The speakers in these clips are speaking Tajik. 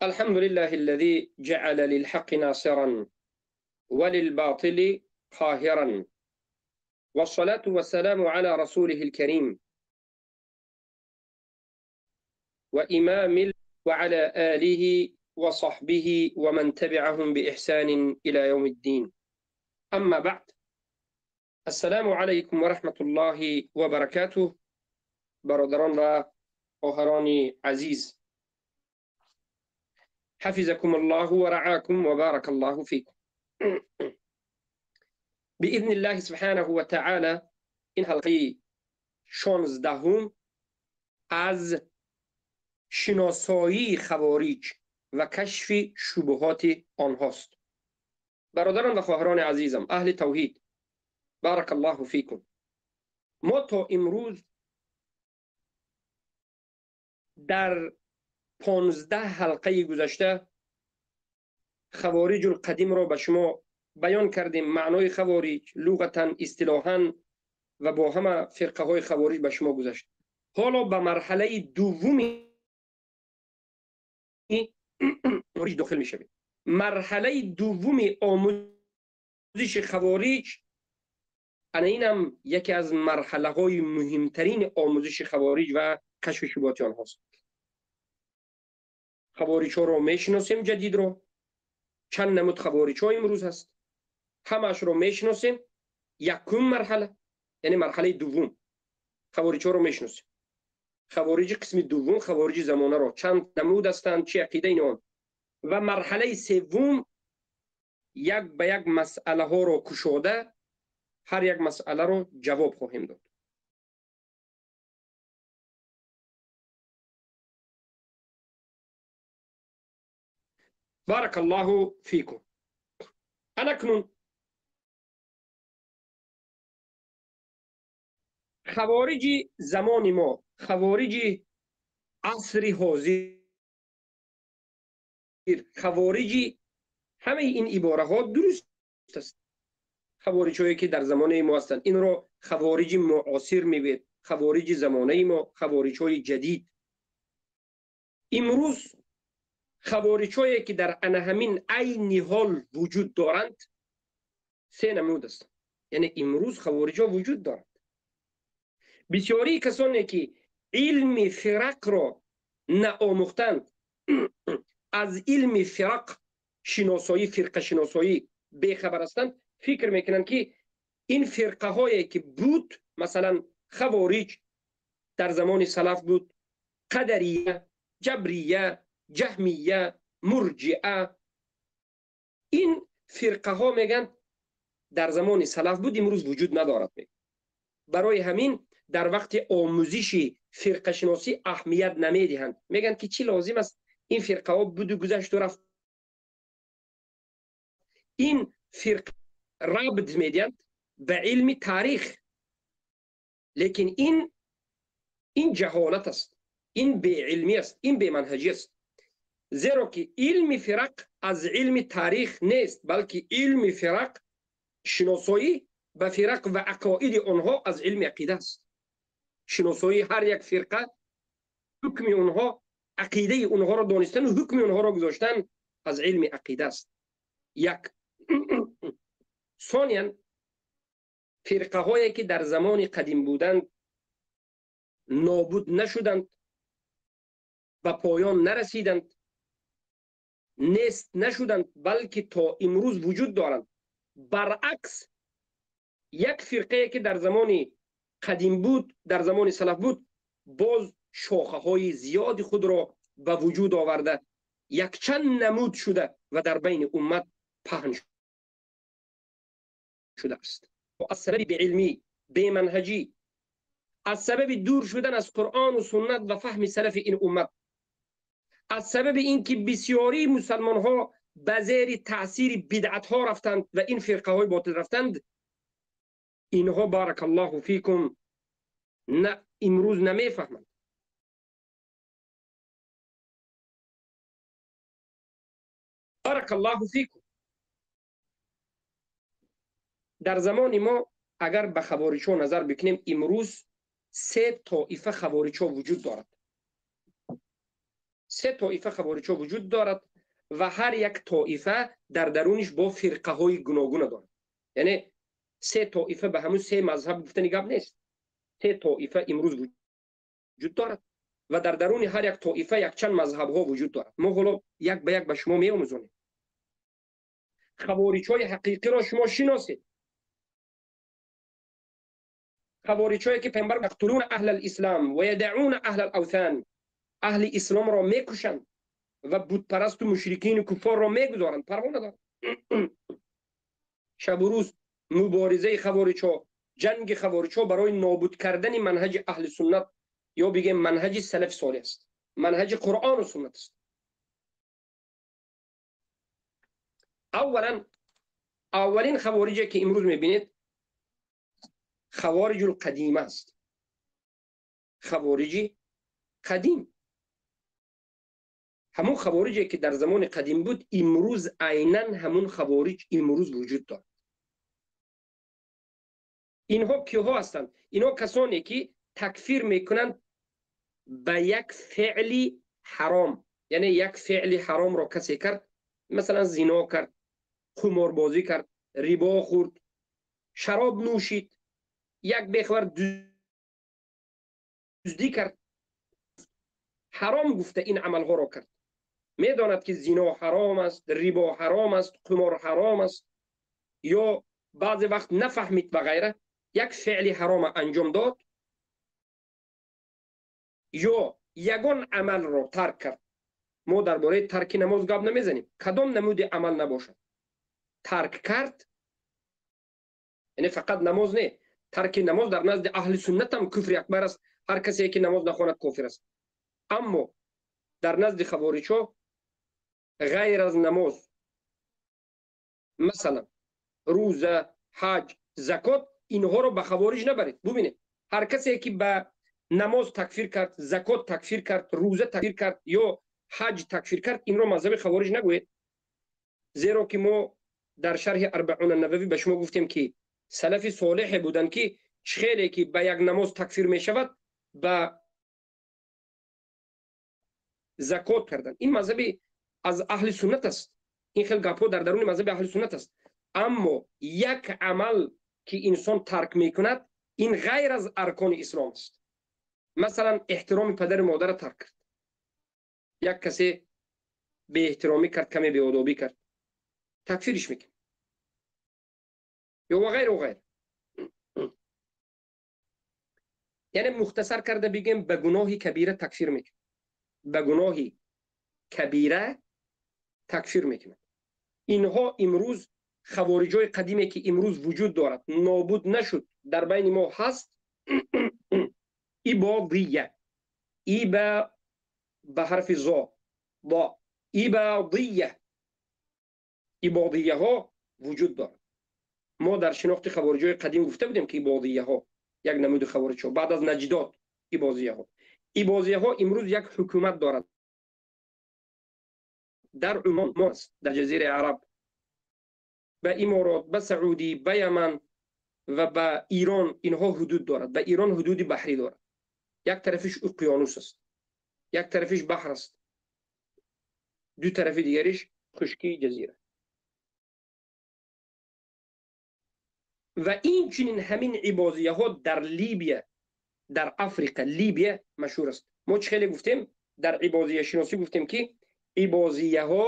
الحمد لله الذي جعل للحق ناصرا وللباطل قاهرا، والصلاة والسلام على رسوله الكريم وإمام وعلى آله وصحبه ومن تبعهم بإحسان إلى يوم الدين. أما بعد، السلام علیکم و رحمت الله و برکاته. برادران و خواهران عزیز، حفظكم الله ورعاكم وبارك الله فيكم. بإذن الله سبحانه وتعالى این حلقه 16 از شناسایی خوارج و کشف شبهات آنهاست. برادران و خواهران عزیزم، اهل توحید، بارک الله فیکم، ما تا امروز در 15 حلقه گذشته خوارج القدیم را به شما بیان کردیم. معنای خوارج لغتا، اصطلاحا و با همه فرقه های خوارج به شما گذشت. حالا به مرحله دوم خوارج داخل می شویم. مرحله دوم آموزش خوارج، اینم یکی از مرحله های مهمترین آموزش خوارج و کشف شبهات آنهاست. خوارج ها رو میشناسیم، جدید رو چند نمود خوارج ها امروز هست، همش رو میشناسیم. یکم مرحله، یعنی مرحله دوم، خوارج ها رو میشناسیم. خوارج قسم دوم، خوارج زمانه رو چند نمود هستند، چه عقیده اینا. و مرحله سوم، یک به یک مسئله ها رو کشاده هر یک مسئله رو جواب خواهیم داد. بارک الله فیکم. اکنون خوارج زمان ما، خوارج عصر حاضر، خوارج همه این عباره ها درست است. خوارج هایی که در زمانه ما هستند، این را خوارج معاصر میگوید، خوارج زمانه ما، خوارج های جدید. امروز خوارج هایی که در همین عین حال وجود دارند سه نمود است. یعنی امروز خوارج ها وجود دارند. بسیاری کسانی که علم فرق را نآموختند، از علم فرق شناسایی، فرقه شناسایی بیخبر هستند، فکر میکنند که این فرقه هایی که بود، مثلا خوارج در زمان سلف بود، قدریه، جبریه، جهمیه، مرجئه، این فرقه ها میگن در زمان سلف بود، امروز وجود ندارد. برای همین در وقت آموزش فرقه شناسی اهمیت نمیدهند، میگن که چی لازم است، این فرقه ها بود و گذشت و رفت. این فرقه ربط میدهند به علم تاریخ، لیکن این جهالت است، این بی علمی است، این بی منهجی است. زیرا که علم فرق از علم تاریخ نیست، بلکه علم فرق شناسایی به فرق و عقاید آنها از علم عقیده است. شناسایی هر یک فرقه، حکم آنها، عقیده آنها را دانستن و حکم آنها را گذاشتن از علم عقیده است. یک. ثانیا، فرقه هایی که در زمان قدیم بودند نابود نشدند، به پایان نرسیدند، نیست نشدند، بلکه تا امروز وجود دارند. برعکس یک فرقه که در زمان قدیم بود، در زمان سلف بود، باز شاخه های زیاد خود را به وجود آورده، یک چند نمود شده و در بین امت پهن شده است. از سبب بی‌علمی، بی‌منهجی، از سبب دور شدن از قرآن و سنت و فهم سلف این امت، از سبب اینکه بسیاری مسلمان ها به زیر تاثیر بدعت ها رفتند و این فرقه های باطل رفتند، اینها بارک الله فیکم نه امروز نمیفهمند. بارک الله فیکم. در زمان ما اگر به خوارج ها نظر بکنیم، امروز سه طایفه خوارج ها وجود دارد. Се тоифа ховориҷҳо вуҷуд дорад ва ҳар як тоифа дар даруниш бо фирқаҳои гуногуна дорад. Яъне се тоифа ба ҳамун се мазҳаб гуфтани гап нест. Се тоифа имрӯз вуҷуд дорад ва дар даруни ҳар як тоифа якчанд мазҳабҳо вуҷуд дорад. Мо ҳоло як ба як ба шумо меомӯзонем. Хавориҷҳои ҳақиқиро шумо шиносед. Хавориҷҳое ки паёмбар яқтулуна аҳлал ислам ва ядауна аҳлал авсан, аҳли исломро мекушанд ва бутпарасту мушрикину куффорро мегузоранд, парво надоранд. Шабу рӯз муборизаи хавориҷҳо, ҷанги хавориҷҳо барои нобуд кардани манҳаҷи аҳли суннат ё бигем манҳаҷи салафи солеҳ аст, манҳаҷи қуръону суннат аст. Аввалан, аввалин хавориҷе ки имрӯз мебинед хавориҷул қадима аст. Хавориҷи қадим, ҳамун хавориҷе ки дар замони қадим буд, имрӯз айнан ҳамун хавориҷ имрӯз вуҷуд дорад. Инҳо киҳо ҳастанд? Инҳо касоне ки такфир мекунанд ба як феъли ҳаром, яъне як феъли ҳаромро касе кард, масалан зино кард, қуморбозӣ кард, рибо хӯрд, шароб нӯшид, як бехабар дуздӣ кард, ҳаром гуфта ин амалҳоро кард. Медонад ки зино ҳаром аст, рибо ҳаром аст, қумор ҳаром аст, ё баъзе вақт нафаҳмид ва ғайра, як феъли ҳарома анҷом дод ё ягон амалро тарк кард. Мо дар бораи тарки намоз гап намезанем. Кадом намуди амал набошад тарк кард, яъне фақат намоз не, тарки намоз дар назди аҳли суннат ҳам куфри акбар аст. Ҳар касе ки намоз нахонад кофир аст. Аммо дар назди хавориҷҳо ғайр аз намоз, масалан рӯза, ҳаҷ, закот, инҳоро ба хавориҷ набаред. Бубинед, ҳар касе ки ба намоз такфир кард, закот такфир кард, рӯза такфир кард ё ҳаҷ такфир кард, инро мазҳаби хавориҷ нагӯед. Зеро ки мо дар шарҳи Арбаъуна Нававӣ ба шумо гуфтем ки салафи солеҳе буданд ки хеле ки ба як намоз такфир мешавад, ба закот карданд. Ин мазҳаби аз аҳли суннат аст. Ин хел гапҳо дар даруни мазҳаби аҳли суннат аст. Аммо як амал ки инсон тарк мекунад, ин ғайр аз аркони ислом аст. Масалан эҳтироми падару модарро тарк кард, як касе беэҳтиромӣ кард, каме беодобӣ кард, такфириш мекунад ё ва ғайр ва ғайр. Яъне мухтасар карда бигем, ба гуноҳи кабира такфир мекунад, ба гуноҳи кабира такфир мекунад. Инҳо имрӯз хавориҷои қадиме ки имрӯз вуҷуд дорад, нобуд нашуд, дар байни мо ҳаст. Ибодия, иба ба ҳарфи зо, бо ибодия, ибодияҳо вуҷуд дорад. Мо дар шинохти хавориҷои қадим гуфта будем ки ибодияҳо як намуди хавориҷҳо баъд аз наҷдот ибозияҳо. Ибозияҳо имрӯз як ҳукумат дорад дар Умон аст, дар ҷазираи Араб, ба Иморот, ба Саудӣ, ба Яман ва ба Ирон инҳо ҳудуд дорад. Ба Ирон ҳудуди баҳрӣ дорад. Як тарафиш уқёнус аст, як тарафиш баҳр аст, ду тарафи дигариш хушкии ҷазира. Ва инчунин ҳамин ибозияҳо дар Либия, дар Африқа, Либия машҳур аст. Мо чӣ хеле гуфтем дар ибозияшиносӣ, гуфтем ки ибозияҳо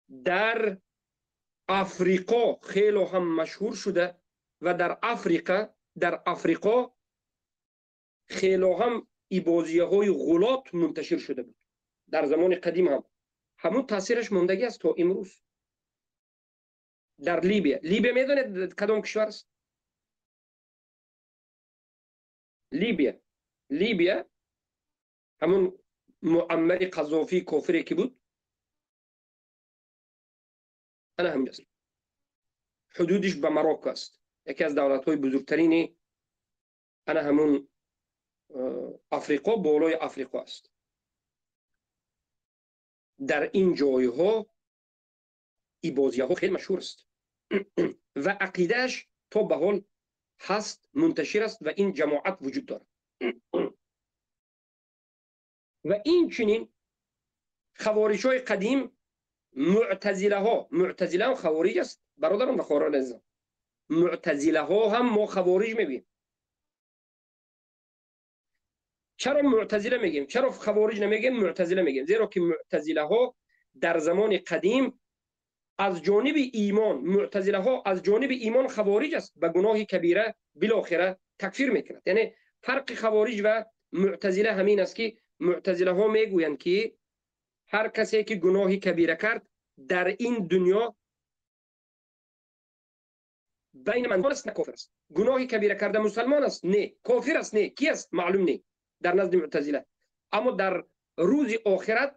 дар Африқо хело ҳам машҳур шуда ва дар Африқа, дар Африқо хело ҳам ибозияҳои ғулот мунташир шуда буд дар замони қадим ҳам. Ҳамун таъсираш мондагӣ аст то имрӯз дар Либия. Либия медонед кадом кишвар аст? Либия, Либия ҳамун Муаммари Қазофӣ кофире ки буд, ана ҳаминҷост. Ҳудудиш ба Марокко аст, яке аз давлатҳои бузургтарини ана ҳамун Африқо, болои Африқо аст. Дар ин ҷойҳо ибозияҳо хеле машҳур аст ва ақидааш то ба ҳол ҳаст, мунташир аст ва ин ҷамоат вуҷуд дорад. Ва инчунин Хавориҷҳои қадим муътазилаҳо, муътазила ҳам хавориҷ аст, бародарон ва хоҳарони азизам. Муътазилаҳо ҳам мо хавориҷ мегӯем. Чаро муътазила мегӯем? Чаро хавориҷ намегӯем, муътазила мегӯем? Зеро ки муътазилаҳо дар замони қадим аз ҷониби имон, муътазилаҳо аз ҷониби имон хавориҷ аст, ба гуноҳи кабира билохира такфир мекунад. Яъне фарқи хавориҷ ва муътазила ҳамин аст, ки муътазилаҳо мегӯянд, ки ҳар касе ки гуноҳи кабира кард дар ин дунё байн ман аст, на кофир аст. Гуноҳи кабира карда мусалмон аст? Не. Кофир аст? Не. Ки аст? Маълум не дар назди муътазила. Аммо дар рӯзи охират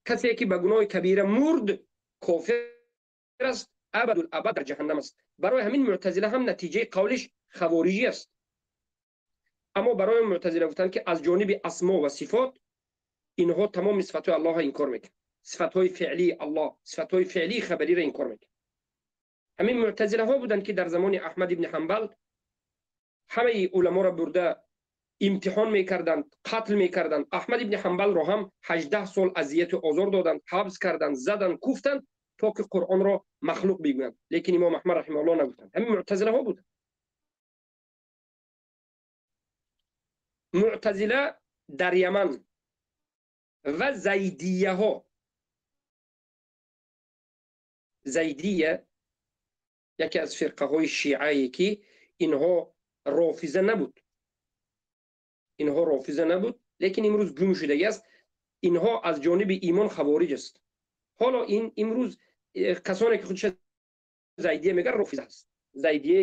касе ки ба гуноҳи кабира мурд, кофир аст, абадул абад дар ҷаҳаннам аст. Барои ҳамин муътазила ҳам натиҷаи қавлиш хавориҷӣ аст. Аммо барои муътазила гуфтанд, ки аз ҷониби асмо ва сифот инҳо тамоми сифатҳои Аллоҳро инкор мекунанд. Сифатҳои феълии Аллоҳ, сифатҳои феълии хабариро инкор мекунанд. Ҳамин муътазилаҳо буданд, ки дар замони Аҳмад ибни Ҳанбал ҳамаи уламоро бурда имтиҳон мекарданд, қатл мекарданд. Аҳмад ибни Ҳанбалро ҳам 18 сол азияту озор доданд, ҳабс карданд, заданд, куфтанд, то ки Қуръонро махлуқ бигӯянд. Лекин имом Аҳмад раҳимаҳуллоҳ нагуфтанд. Ҳамин муътазилаҳо буданд. Муътазила дар Яман ва зайдияҳо. Зайдия яке аз фирқаҳои шиае, ки инҳо рофиза набуд. Инҳо рофиза набуд, лекин имрӯз гум шудагӣ аст. Инҳо аз ҷониби имон хавориҷ аст. Ҳоло ин имрӯз касоне ки худша зайдия мегӯянд, рофиза аст. Зайдие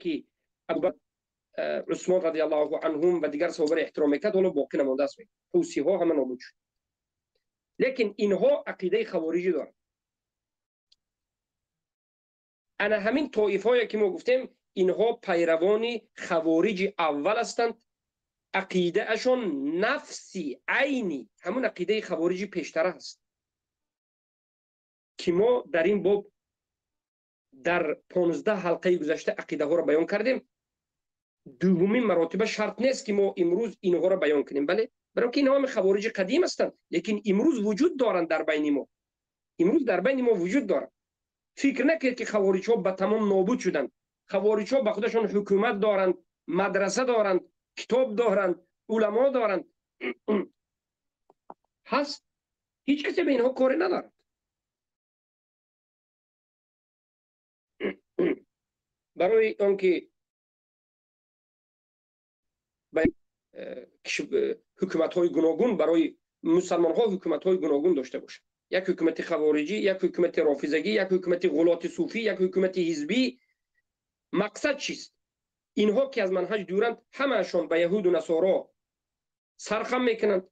ки Абубакр, Усмон радиаллоҳу анҳум ва дигар саҳобаро эҳтиром мекард, ҳоло боқӣ намондааст. Ҳусиҳо ҳама нобуд шуд. Лекин инҳо ақидаи хавориҷӣ доранд. Ана ҳамин тоифҳое ки мо гуфтем, инҳо пайравони хавориҷи аввал ҳастанд. Ақидаашон нафси айни ҳамун ақидаи хавориҷи пештара аст, ки мо дар ин боб дар 15 ҳалқаи гузашта ақидаҳоро баён кардем. Дуввумин маротиба шарт нест, ки мо имрӯз инҳоро баён кунем. Бале, барои ки инҳо ҳами хавориҷи қадим ҳастанд, лекин имрӯз вуҷуд доранд дар байни мо. Имрӯз дар байни мо вуҷуд доранд. Фикр накунед, ки хавориҷҳо ба тамом нобуд шуданд. Хавориҷҳо ба худашон ҳукумат доранд, мадраса доранд, китоб доранд, уламо доранд. Ҳаст, ҳеҷ касе ба инҳо коре надорад. Барои он ки ҳукуматҳои гуногун барои мусалмонҳо ҳукуматҳои гуногун дошта бошад. Як ҳукумати хавориҷӣ, як ҳукумати рофизагӣ, як ҳукумати ғулоти суфӣ, як ҳукумати ҳизбӣ. Мақсад чист? Инҳо ки аз манҳаҷ дуранд, ҳамаашон ба яҳуду насоро сархам мекунанд.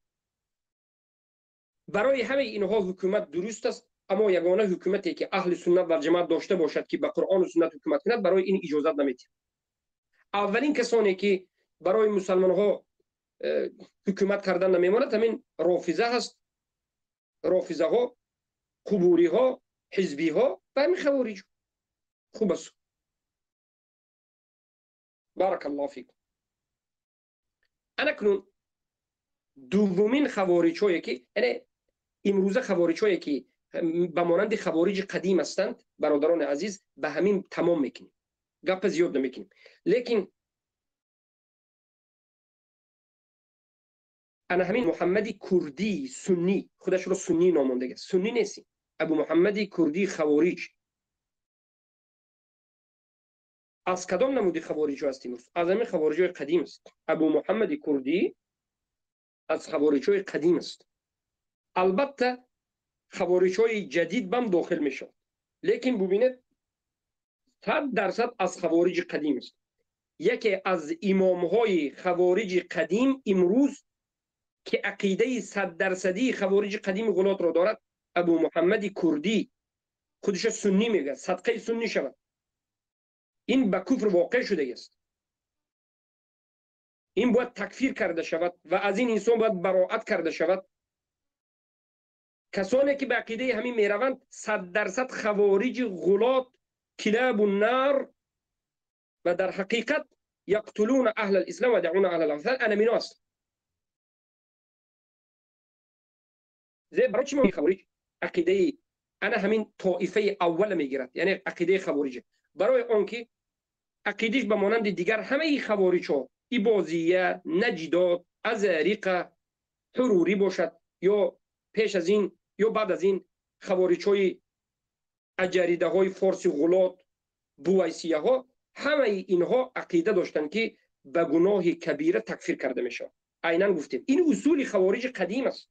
Барои ҳамаи инҳо ҳукумат дуруст аст, аммо ягона ҳукумате ки аҳли суннат ва ҷамоат дошта бошад, ки ба Қуръону суннат ҳукумат кунад, барои ин иҷозат наметиҳад. Аввалин касоне ки барои мусалмонҳо ҳукумат кардан намемонад, ҳамин рофиза ҳаст. Рофизаҳо, қубуриҳо, ҳизбиҳо ва ҳамин хавориҷ. Хуб аст. Баракаллоҳу фикум. Анакнун дуввумин хавориҷҳое ки, яъне имрӯза хавориҷҳое ки ба монанди хавориҷи қадим ҳастанд, бародарони азиз, ба ҳамин тамом мекунем. Гапа зиёд намекунем. Лекин ана ҳамин Муҳаммади Курдӣ суннӣ, худашро суннӣ номондага. Суннӣ нест. Абу Муҳаммади Курдӣ хавориҷ. Аз кадом намуди хавориҷҳо аст имрӯз? Аз ҳамин хавориҷҳои қадим аст. Абу Муҳаммади Курдӣ аз хавориҷҳои қадим аст. Албатта хавориҷҳои ҷадид бам дохил мешавад. Лекин бубинед, 100% аз хавориҷи қадим аст. Яке аз имомҳои хавориҷи қадим имрӯз ки ақидаи 100%-ии хавориҷи қадими ғулотро дорад, Абу Муҳаммади Курдӣ, худша суннӣ мегӯяд, садқаи суннӣ шавад. Ин ба куфр воқеъ шудагист. Ин бояд такфир карда шавад ва аз ин инсон бояд бароат карда шавад. Касоне ки ба ақидаи ҳамин мераванд, 100% хавориҷи ғулот, килабу нар ва дар ҳақиқат яқтулуна аҳла алислом ва ядъуна аҳла алавсан, ана мино аст. Барои чӣ мо хавориҷ ақидаи ана ҳамин тоифаи аввала мегирад, яъне ақидаи хавориҷ? Барои он ки ақидиш ба монанди дигар ҳамаи хавориҷҳо, ибозия, наҷидот, азариқа, ҳурурӣ бошад, ё пеш аз ин ё баъд аз ин хавориҷҳои аҷаридаҳои форси ғулот, бувайсияҳо, ҳамаи инҳо ақида доштанд, ки ба гуноҳи кабира такфир карда мешавад. Айнан гуфтем, ин усули хавориҷи қадим аст.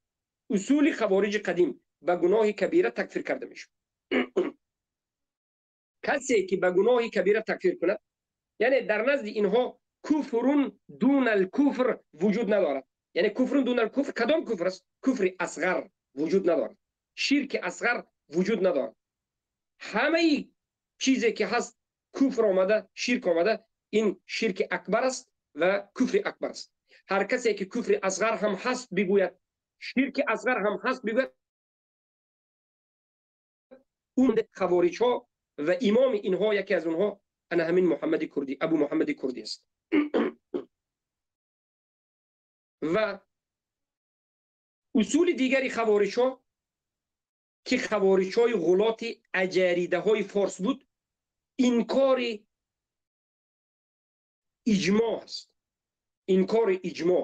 Усули хавориҷи қадим ба гуноҳи кабира такфир карда мешавад. Касе ки ба гуноҳи кабира такфир кунад, яъне дар назди инҳо куфрун дунал куфр вуҷуд надорад. Яъне куфрун дунал куфр кадом куфр аст? Куфри асғар вуҷуд надорад, ширки асғар вуҷуд надорад. Ҳамаи чизе ки ҳаст, куфр омада, ширк омада, ин ширки акбар аст ва куфри акбар аст. Ҳар касе ки куфри асғар ҳам ҳаст бигӯяд, ширки асғар ҳам ҳаст бигӯяд, он хавориҷҳо ва имоми инҳо, яке аз онҳо ана ҳамин Муҳаммади Курдӣ, Абу Муҳаммади Курдӣ аст. Ва усули дигари хавориҷҳо, ки хавориҷҳои ғулоти аҷаридаҳои форс буд, инкори иҷмоъ аст. Инкори иҷмоъ.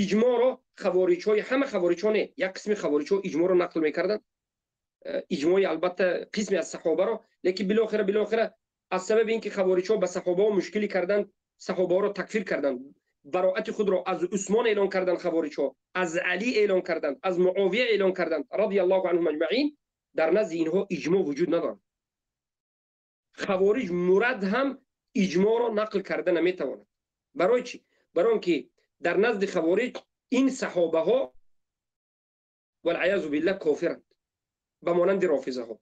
Иҷмоъро хавориҷҳои, ҳама хавориҷҳо не, як қисми хавориҷҳо иҷмоъро нақл мекарданд, иҷмои албатта қисме аз саҳобаро, лекин билохира аз сабаби ин ки хавориҷҳо ба саҳобаҳо мушкилӣ карданд, саҳобаҳоро такфир карданд, бароати худро аз Усмон эълон карданд, хавориҷҳо аз Алӣ эълон карданд, аз Муовия эълон карданд, радиаллоҳу анҳум аҷмаин. Дар назди инҳо иҷмоъ вуҷуд надорад. Хавориҷ мурад ҳам иҷмоъро нақл карда наметавонад. Барои чӣ? Барои он ки дар назди хавориҷ ин саҳобаҳо валъаязу биллаҳ кофиранд, ба монанди рофизаҳо.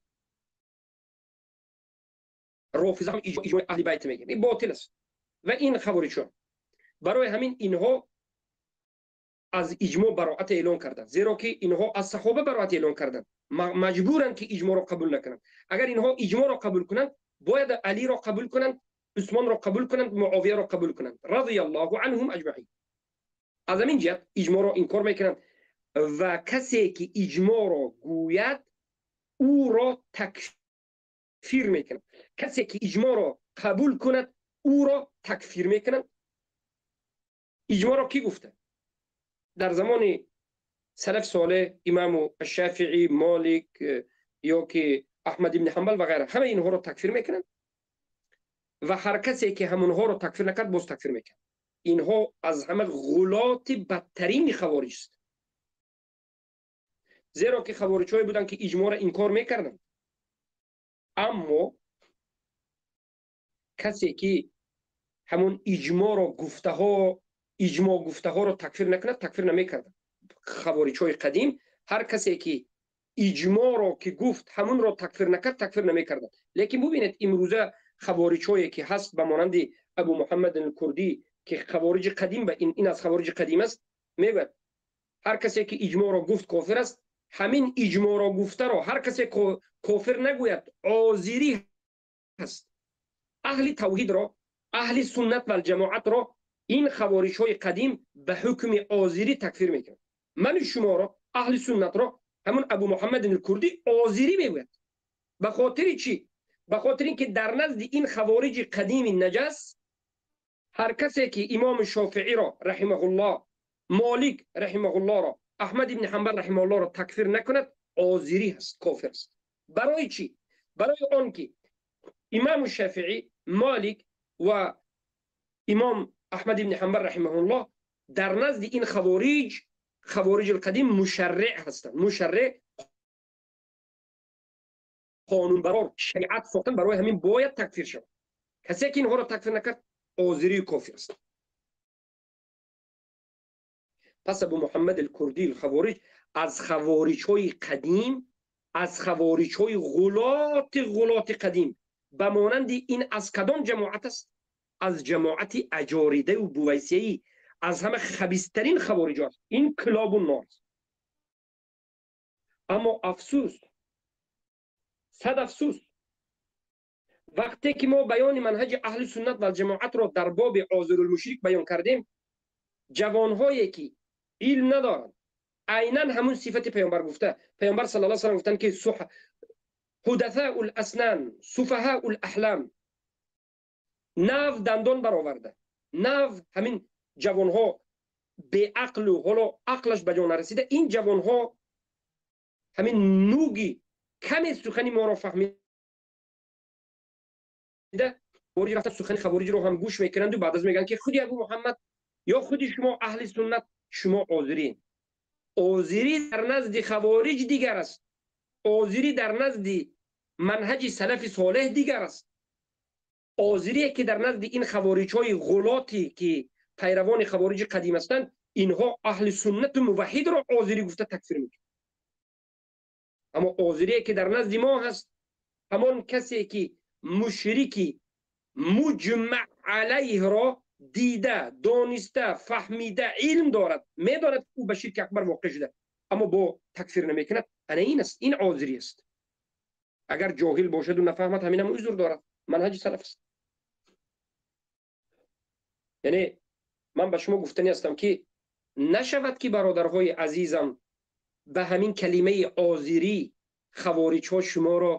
Рофиза ҳам иҷмои аҳли байт мегӯянд, ин ботил аст. Ва ин хавориҷҳо барои ҳамин инҳо аз иҷмоъ бароат эълон карданд, зеро ки инҳо аз саҳоба бароат эълон карданд, маҷбуранд ки иҷмоъро қабул накунанд. Агар инҳо иҷмоъро қабул кунанд, бояд Алиро қабул кунанд, Усмонро қабул кунанд, Муовияро қабул кунанд, радиаллоҳу анҳум аҷмаин. Аз ҳамин ҷиҳат иҷмоъро инкор мекунанд ва касе ки иҷмоъро гӯяд, ӯро такфир мекунанд. Касе ки иҷмоъро қабул кунад, ӯро такфир мекунанд. Иҷмоъро кӣ гуфта? Дар замони салаф солеҳ, имаму Шафиӣ, Молик ё ки Аҳмад ибни Ҳанбал ва ғайра, ҳама инҳоро такфир мекунанд ва ҳар касе ки ҳамонҳоро такфир накард, боз такфир мекунад. Инҳо аз ҳама ғулоти бадтарини хавориҷ аст, зеро ки хавориҷҳое буданд, ки иҷмоъро инкор мекарданд. Аммо касе ки ҳамон иҷмоъро гуфтаҳо, иҷмоъ гуфтаҳоро такфир накунад, такфир намекарданд. Хавориҷҳои қадим ҳар касе ки иҷмоъро ки гуфт, ҳамонро такфир накард, такфир намекарданд. Лекин бубинед, имрӯза хавориҷҳое ки ҳаст, ба монанди Абу Муҳаммад алкурдӣ, ки хавориҷи қадим, ба ин аз хавориҷи қадим аст, мегӯяд ҳар касе ки иҷмоъро гуфт, кофир аст. Ҳамин иҷмоъро гуфтаро ҳар касе кофир нагӯяд, озирӣ ҳаст. Аҳли тавҳидро, аҳли суннат валҷамоатро ин хавориҷҳои қадим ба ҳукми озирӣ такфир мекунанд. Ману шуморо, аҳли суннатро, ҳамун Абу Муҳаммад алкурдӣ озирӣ мегӯяд. Ба хотири чӣ? Ба хотири ин ки дар назди ин хавориҷи қадими наҷас ҳар касе ки имоми Шофииро раҳимаҳуллоҳ, Молик раҳимаҳуллоҳро, Аҳмад ибни Ҳанбал раҳимаҳуллоҳро такфир накунад, озирӣ ҳаст, кофир аст. Барои чӣ? Барои он ки имому Шофиӣ, Молик ва имом Аҳмад ибни Ҳанбал раҳимаҳуллоҳ дар назди ин хавориҷ, хавориҷ алқадим, мушарриъ ҳастанд. Мушарриъ қонунбарор, шариат сохтан, барои ҳамин бояд такфир шавад. Касе ки инҳоро такфир накард, озирию кофир аст. Пас Абу Муҳаммад алкурдӣ алхавориҷ аз хавориҷҳои қадим, аз хавориҷҳои ғулоти қадим, ба монанди ин аз кадом ҷамоат аст? Аз ҷамоати аҷоридаю бувайсияӣ, аз ҳама хабистарин хавориҷ аст. Ин килобу нор аст. Аммо афсӯс, сад афсӯс, вақте ки мо баёни манҳаҷи аҳли суннат валҷамоатро дар боби озирулмушрик баён кардем, ҷавонҳое ки илм надоранд, Айнан ҳамун сифати паёмбар гуфта. Паёмбар саллаллоҳу алайҳи васаллам гуфтанд ки ҳудафаул аснан, суфаҳаул аҳлам. Нав дандон бароварда, нав ҳамин ҷавонҳо беақлу ҳоло ақлаш ба ҷо нарасида, ин ҷавонҳо ҳамин нуги каме сухани моро фаҳмида хориҷ рафта сухани хавориҷро ҳам гӯш мекунанду баъд аз мегӯянд ки худи Абу Муҳаммад ё худи шумо аҳли суннат, шумо озирӣ. Озирӣ дар назди хавориҷ дигар аст, озирӣ дар назди манҳаҷи салафи солеҳ дигар аст. Озирие ки дар назди ин хавориҷҳои ғулоте ки пайравони хавориҷи қадим ҳастанд, инҳо аҳли суннату муваҳҳидро озирӣ гуфта такфир мекунанд. Аммо озирие ки дар назди мо ҳаст, ҳамон касе ки мушрики муҷмаъ алайҳро дида, дониста, фаҳмида, илм дорад, медонад ки ӯ ба ширки акбар воқеъ шуда, аммо бо такфир намекунад, ана ин аст, ин озирӣ аст. Агар ҷоҳил бошаду нафаҳмад, ҳаминам узр дорад, манҳаҷи салаф аст. Яъне ман ба шумо гуфтанӣ ҳастам ки нашавад ки бародарҳои азизам ба ҳамин калимаи озирӣ хавориҷҳо шуморо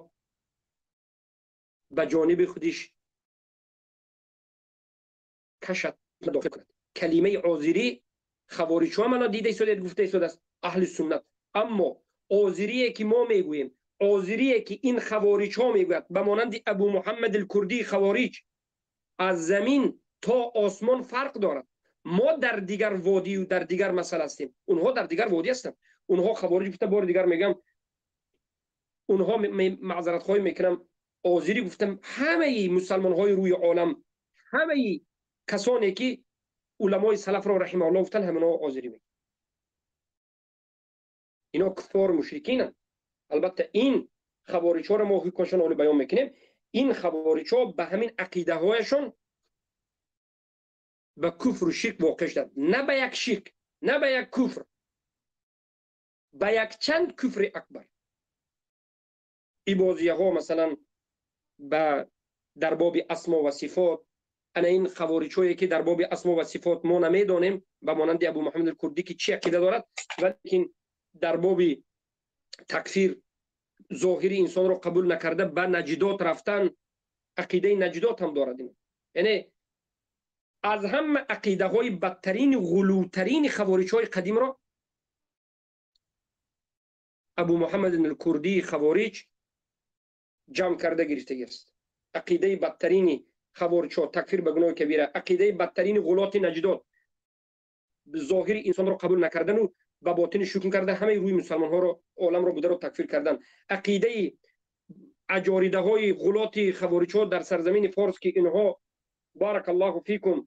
ба ҷониби худиш кашад, дохил кунад. Калимаи озирӣ хавориҷҳо мана дида истодед, гуфта истодааст аҳли суннат. Аммо озирие ки мо мегӯем, озирие ки ин хавориҷҳо мегӯяд, ба монанди Абу Муҳаммад алкурдии хавориҷ, аз замин то осмон фарқ дорад. Мо дар дигар водию дар дигар масъала ҳастем, онҳо дар дигар водӣ ҳастанд. Онҳо хавориҷ гуфта, бори дигар мегӯям, онҳо маъзаратхоҳӣ мекунам, озирӣ гуфтам ҳамаи мусалмонҳои рӯи олам, ҳамаи касоне ки уламои салафро раҳимаҳуллоҳ гуфтанд, ҳаминҳо озирӣ мегӯянд. Ино куффор мушрикинанд. Албатта ин хавориҷҳоро мо ҳукмашон оли баён мекунем. Ин хавориҷҳо ба ҳамин ақидаҳояшон ба куфру ширк воқеъ шуданд. На ба як ширк, на ба як куфр, ба якчанд куфри акбар. Ибозияҳо масалан ба дар боби асмо ва сифот, ана ин хавориҷҳое ки дар боби асмо ва сифот мо намедонем, ба монанди Абу Муҳаммад алкурдӣ ки чӣ ақида дорад, валекин дар боби такфир зоҳири инсонро қабул накарда ба наҷдот рафтан, ақидаи наҷдот ҳам дорад. Яъне аз ҳама ақидаҳои бадтарини ғулӯтарини хавориҷҳои қадимро Абу Муҳаммад алкурдии хавориҷ ҷамъ карда гирифтагӣ аст. Ақидаи бадтарини хавориҷҳо, такфир ба гуноҳи кабира, ақидаи бадтарини ғулоти наҷдот, зоҳири инсонро қабул накардану ба ботини шукм карда ҳамаи рӯи мусалмонҳоро оламро бударо такфир кардан, ақидаи аҷоридаҳои ғулоти хавориҷҳо дар сарзамини форс ки инҳо баракаллоҳу фикум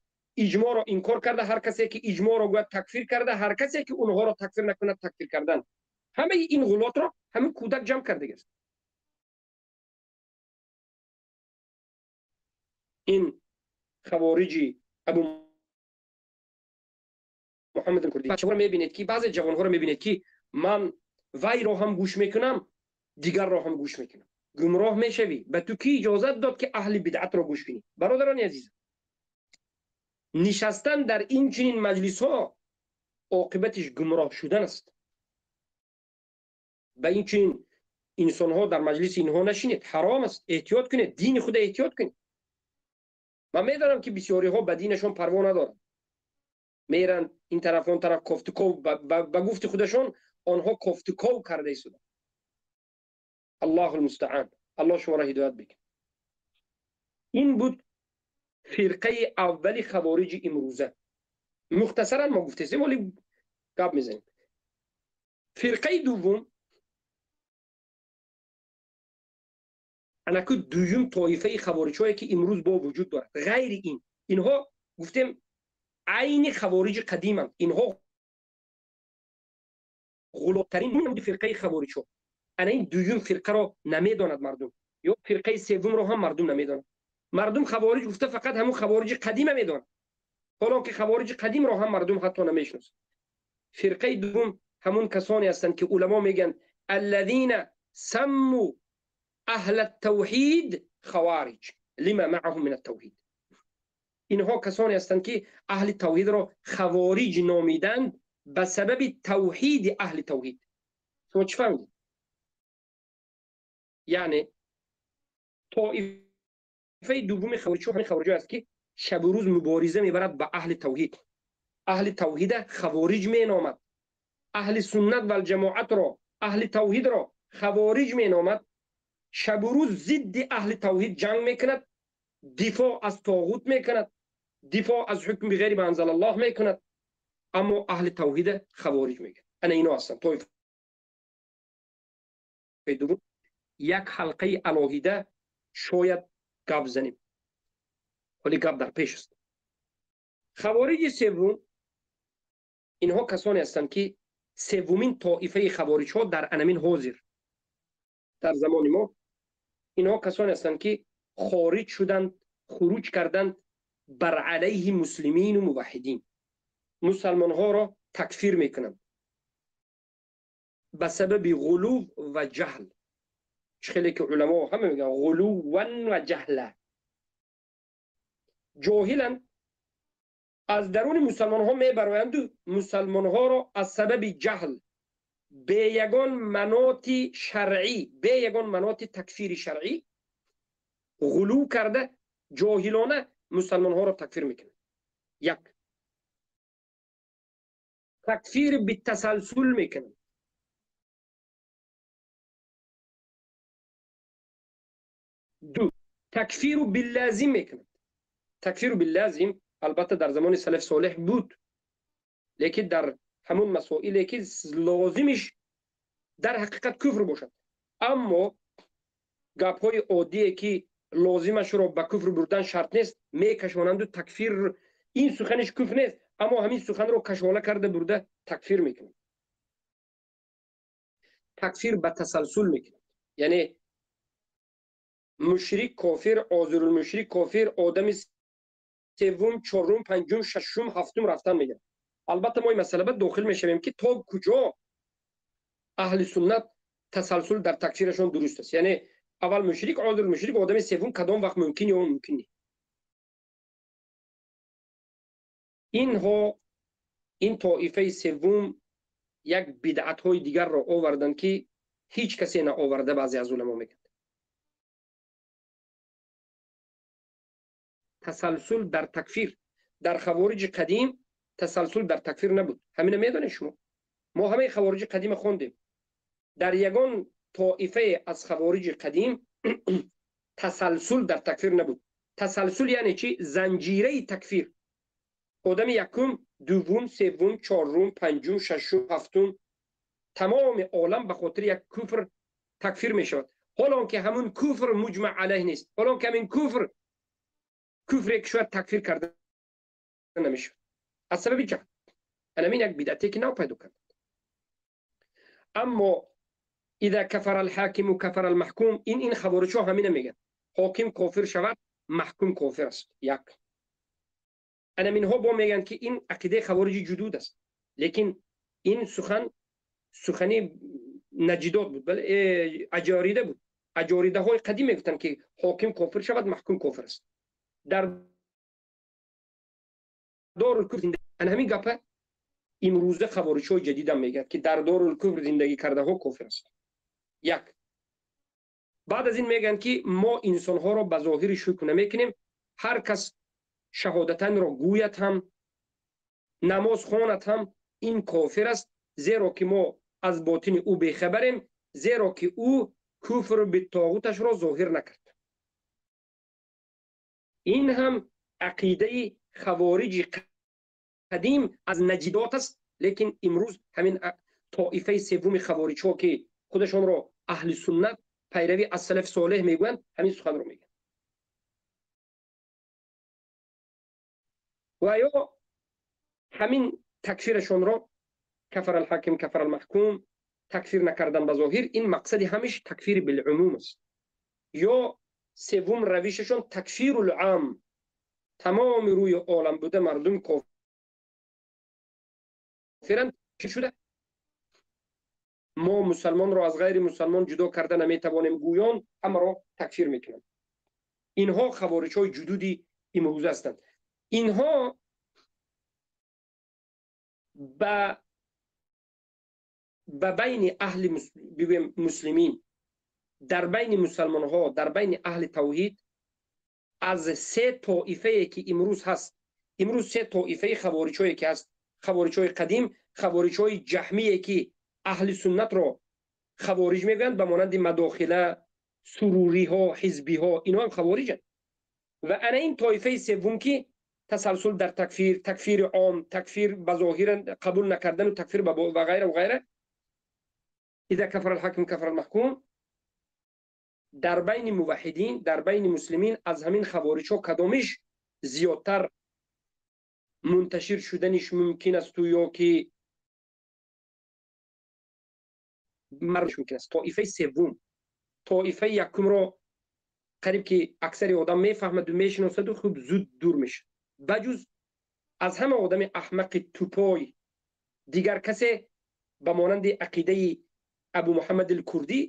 иҷмоъро инкор карда, ҳар касе ки иҷмоъро гӯяд такфир карда, ҳар касе ки онҳоро такфир накунад такфир кардан, ҳамаи ин ғулотро ҳамин кӯдак ҷамъ кардагиаст. Ин хавориҷи Абу Муҳаммад алкурдӣ. Бачаҳоро мебинед ки баъзе ҷавонҳоро мебинед ки ман вайро ҳам гӯш мекунам, дигарро ҳам гӯш мекунам. Гумроҳ мешавӣ. Ба ту кӣ иҷозат дод ки аҳли бидъатро гӯш кунӣ? Бародарони азиз, нишастан дар ин чунин маҷлисҳо оқибатиш гумроҳ шудан аст. Ба ин чунин инсонҳо дар маҷлиси инҳо нашинед, ҳаром аст. Эҳтиёт кунед, дини худа эҳтиёт кунед. Ман медонам ки бисёриҳо ба динашон парво надоранд, меранд ин тараф он тараф кофтуков, ба гуфти худашон онҳо кофтуков карда истоданд. Аллоҳу лмустаан, Аллоҳ шуморо ҳидоят бикунад. Ин буд фирқаи аввали хавориҷи имрӯза. Мухтасаран мо гуфтесем, вале гап мезанем. Фирқаи дуввум, анаку дуюм тоифаи хавориҷҳое ки имрӯз бо вуҷуд дорад, ғайри ин, инҳо гуфтем айни хавориҷи қадиманд, инҳо ғулоттарин фирқаи хавориҷҳо. Ана ин дуюм фирқаро намедонад мардум, ё фирқаи севумро ҳам мардум намедонад. Мардум хавориҷ гуфта фақат ҳамун хавориҷи қадима медонад, ҳоло ки хавориҷи қадимро ҳам мардум ҳатто намешиносад. Фирқаи дуввум ҳамун касоне ҳастанд ки уламо мегӯянд аллазина самму аҳла ттавҳид хавариҷ лима маъаҳум мин аттавҳид. Инҳо касоне ҳастанд ки аҳли тавҳидро хавориҷ номиданд به سبب توحید اهل توحید. شما چی فهمیدید؟ یعنی طایفه دوم خوارج همین خوارج است که شب و روز مبارزه میبرد با اهل توحید. اهل توحید خوارج مینامد، اهل سنت و الجماعت را، اهل توحید را خوارج مینامد. شب و روز ضد اهل توحید جنگ میکند، دفاع از طاغوت میکند، دفاع از حکم غیر ما انزل الله میکند، اما اهل توحید خوارج میگن. انا اینا هستن طایفه دوم. یک حلقه علاهیده شاید گپ زنیم، ولی گپ در پیش است. خوارج سوم اینها کسانی هستند که سومین طایفه خوارج ها در انمین حاضر در زمان ما، اینها کسانی هستند که خارج شدند، خروج کردند بر علیه مسلمین و موحدین، مسلمان ها را تکفیر میکنند به سبب غلو و جهل. خیلی که علما همه میگن غلو و جهل، جاهلن از درون مسلمان ها میبرایند و مسلمان ها را از سبب جهل به یگان مناط شرعی، به یگان مناط تکفیر شرعی غلو کرده، جاهلانه مسلمان ها را تکفیر میکنند. یک، تکفیر به تسلسل میکنند. دو، تکفیر باللازم میکنند. تکفیر باللازم البته در زمان سلف صالح بود، لیکن در همون مسائلی که لازمش در حقیقت کفر باشد، اما گپ های عادی که لازمش رو به کفر بردن شرط نیست میکشانند و تکفیر، این سخنش کفر نیست اما همین سخن رو کشاله کرده برده تکفیر میکنند. تکفیر به تسلسل میکنند، یعنی مشرک کافر، آزر المشرک کافر، آدم سوم، چهارم، پنجم، ششم، هفتم رفتن میگن. البته ما این مسئله به داخل میشویم که تا کجا اهل سنت تسلسل در تکفیرشون درست است، یعنی اول مشرک، آزر المشرک، آدم سوم کدام وقت ممکن یا ممکن نیست. اینها این طایفه سوم یک بدعت های دیگر را آوردن که هیچ کسی نه آورده. بعضی از علما میگن تسلسل در تکفیر در خوارج قدیم تسلسل در تکفیر نبود. همینه میدونید شما، ما همه خوارج قدیم خوندیم. در یگان طایفه از خوارج قدیم تسلسل در تکفیر نبود. تسلسل یعنی چی؟ زنجیره تکفیر. آدم یکم، دوم، سوم، چهارم، پنجم، ششم، هفتم، تمام عالم به خاطر یک کفر تکفیر میشود. حالا که همون کفر مجمع علیه نیست، حالا که همین کفر کفر که شاید تکفیر کرده نمیشه از سبب جهل. همین یک بدعتی که نو پیدا کرد. اما اذا کفر الحاکم و کفر المحکوم، این خوارج ها همینه میگن، حاکم کافر شود محکوم کافر است. یک، اینها با میگن که این عقیده خوارج جدود است، لیکن این سخن سخنی نجدات بود، بله اجاریده بود. اجاریده های قدیم میگفتن که حاکم کافر شود محکوم کافر است. در دارالکفر زندگی، همین گپه امروزه خوارج های جدید هم میگه که در دارالکفر زندگی کرده ها کافر است. یک، بعد از این میگن که ما انسان ها را به ظاهر شکر نمیکنیم، هر کس شهادتن را گوید هم نماز خواند هم این کافر است، زیرا که ما از باطن او بیخبریم، زیرا که او کفر به طاغوتش را ظاهر نکرد. این هم عقیده خوارج قدیم از نجدات است، لیکن امروز همین طایفه سوم خوارج ها که خودشان را اهل سنت پیروی از سلف صالح میگویند همین سخن رو میگن. و یا همین تکفیرشون را کفر الحاکم کفر المحکوم تکفیر نکردن به ظاهر، این مقصد همیش تکفیر بالعموم است. یا سوم روششون تکفیر العام، تمام روی عالم بوده مردم کافرند شده، ما مسلمان را از غیر مسلمان جدا کرده نمیتوانیم گویان همه را تکفیر میکنند. اینها خوارج های جدودی امروز هستند. اینها به Ба байни аҳли бигӯем муслимин, дар байни мусалмонҳо, дар байни аҳли тавҳид аз се тоифае ки имрӯз ҳаст, имрӯз се тоифаи хавориҷҳое ки ҳаст, хавориҷҳои қадим, хавориҷҳои ҷаҳмие ки аҳли суннатро хавориҷ мегӯянд, ба монанди мадохила, суруриҳо, ҳизбиҳо, инҳо ҳам хавориҷанд. Ва ана ин тоифаи севум ки тасалсул дар такфир, такфири ом, такфир ба зоҳиран қабул накардану такфир ва ғайра ва ғайра, иза кафара алҳаким кафара алмаҳкум, дар байни муваҳҳидин, дар байни муслимин аз ҳамин хавориҷҳо кадомиш зиёдтар мунташир шуданиш мумкин асту ё ки мумкин аст? Тоифаи севум. Тоифаи якумро қариб ки аксари одам мефаҳмаду мешиносаду хуб зуд дур мешавад. Баҷуз аз ҳама одами аҳмақи тупой дигар касе ба монанди ақидаи Абу Муҳаммад ал-Курдӣ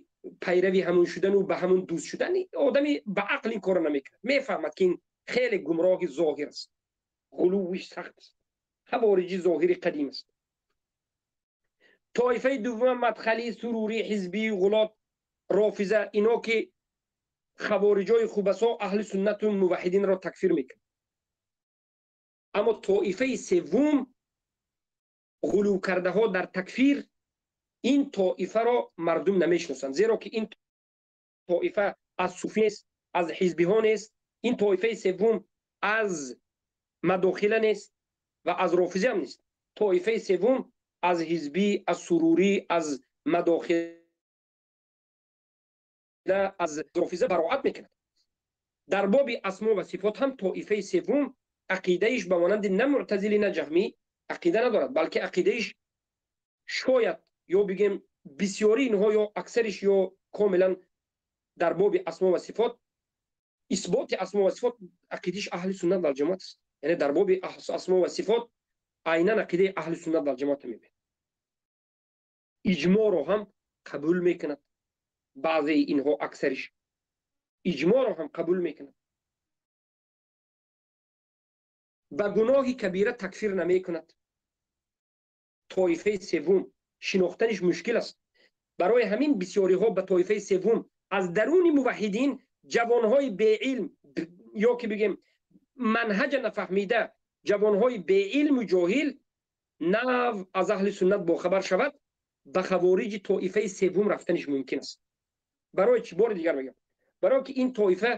пайрави ҳамун шудану ба ҳамун дӯст шудан, одами ба ақл ин корро намекунад. Мефаҳмад ки ин хеле гумроҳи зоҳир аст, ғулувиш сахт аст, хавориҷи зоҳири қадим аст. Тоифаи дуввум мадхалӣ, сурурӣ, ҳизбӣ, ғулот, рофиза, ино ки хавориҷои хубасо аҳли суннату муваҳҳидинро такфир мекунад. Аммо тоифаи севум ғулув кардаҳо дар такфир, ин тоифаро мардум намешиносанд, зеро ки ин тоифа аз суфӣ нест, аз ҳизбиҳо нест, ин тоифаи севум аз мадохила нест ва аз рофизӣ ҳам нест. Тоифаи севум аз ҳизбӣ, аз сурурӣ, аз мадохила, аз рофиза бароат мекунад. Дар боби асмо ва сифот ҳам тоифаи севум ақидаиш ба монанди на муътазилӣ на ҷаҳмӣ ақида надорад, балки ақидаиш шояд ё бигем бисёри инҳо ё аксариш ё комилан дар боби асмо ва сифот, исботи асмо ва сифот ақидаиш аҳли суннат вал ҷамоат аст. Яъне дар боби асмо ва сифот айнан ақидаи аҳли суннат вал ҷамоат мебинад. Иҷмоъро ҳам қабул мекунад, баъзеи инҳо аксариш иҷмоъро ҳам қабул мекунад. Ба гуноҳи кабира такфир намекунад. Тоифаи севум шинохтаниш мушкил аст. Барои ҳамин бисёриҳо ба тоифаи севум аз даруни муваҳҳидин ҷавонҳои беилм ё ки бигем манҳаҷа нафаҳмида, ҷавонҳои беилму ҷоҳил нав аз аҳли суннат бохабар шавад, ба хавориҷи тоифаи севум рафтаниш мумкин аст. Барои чӣ? Бори дигар мегӯям, барои ки ин тоифа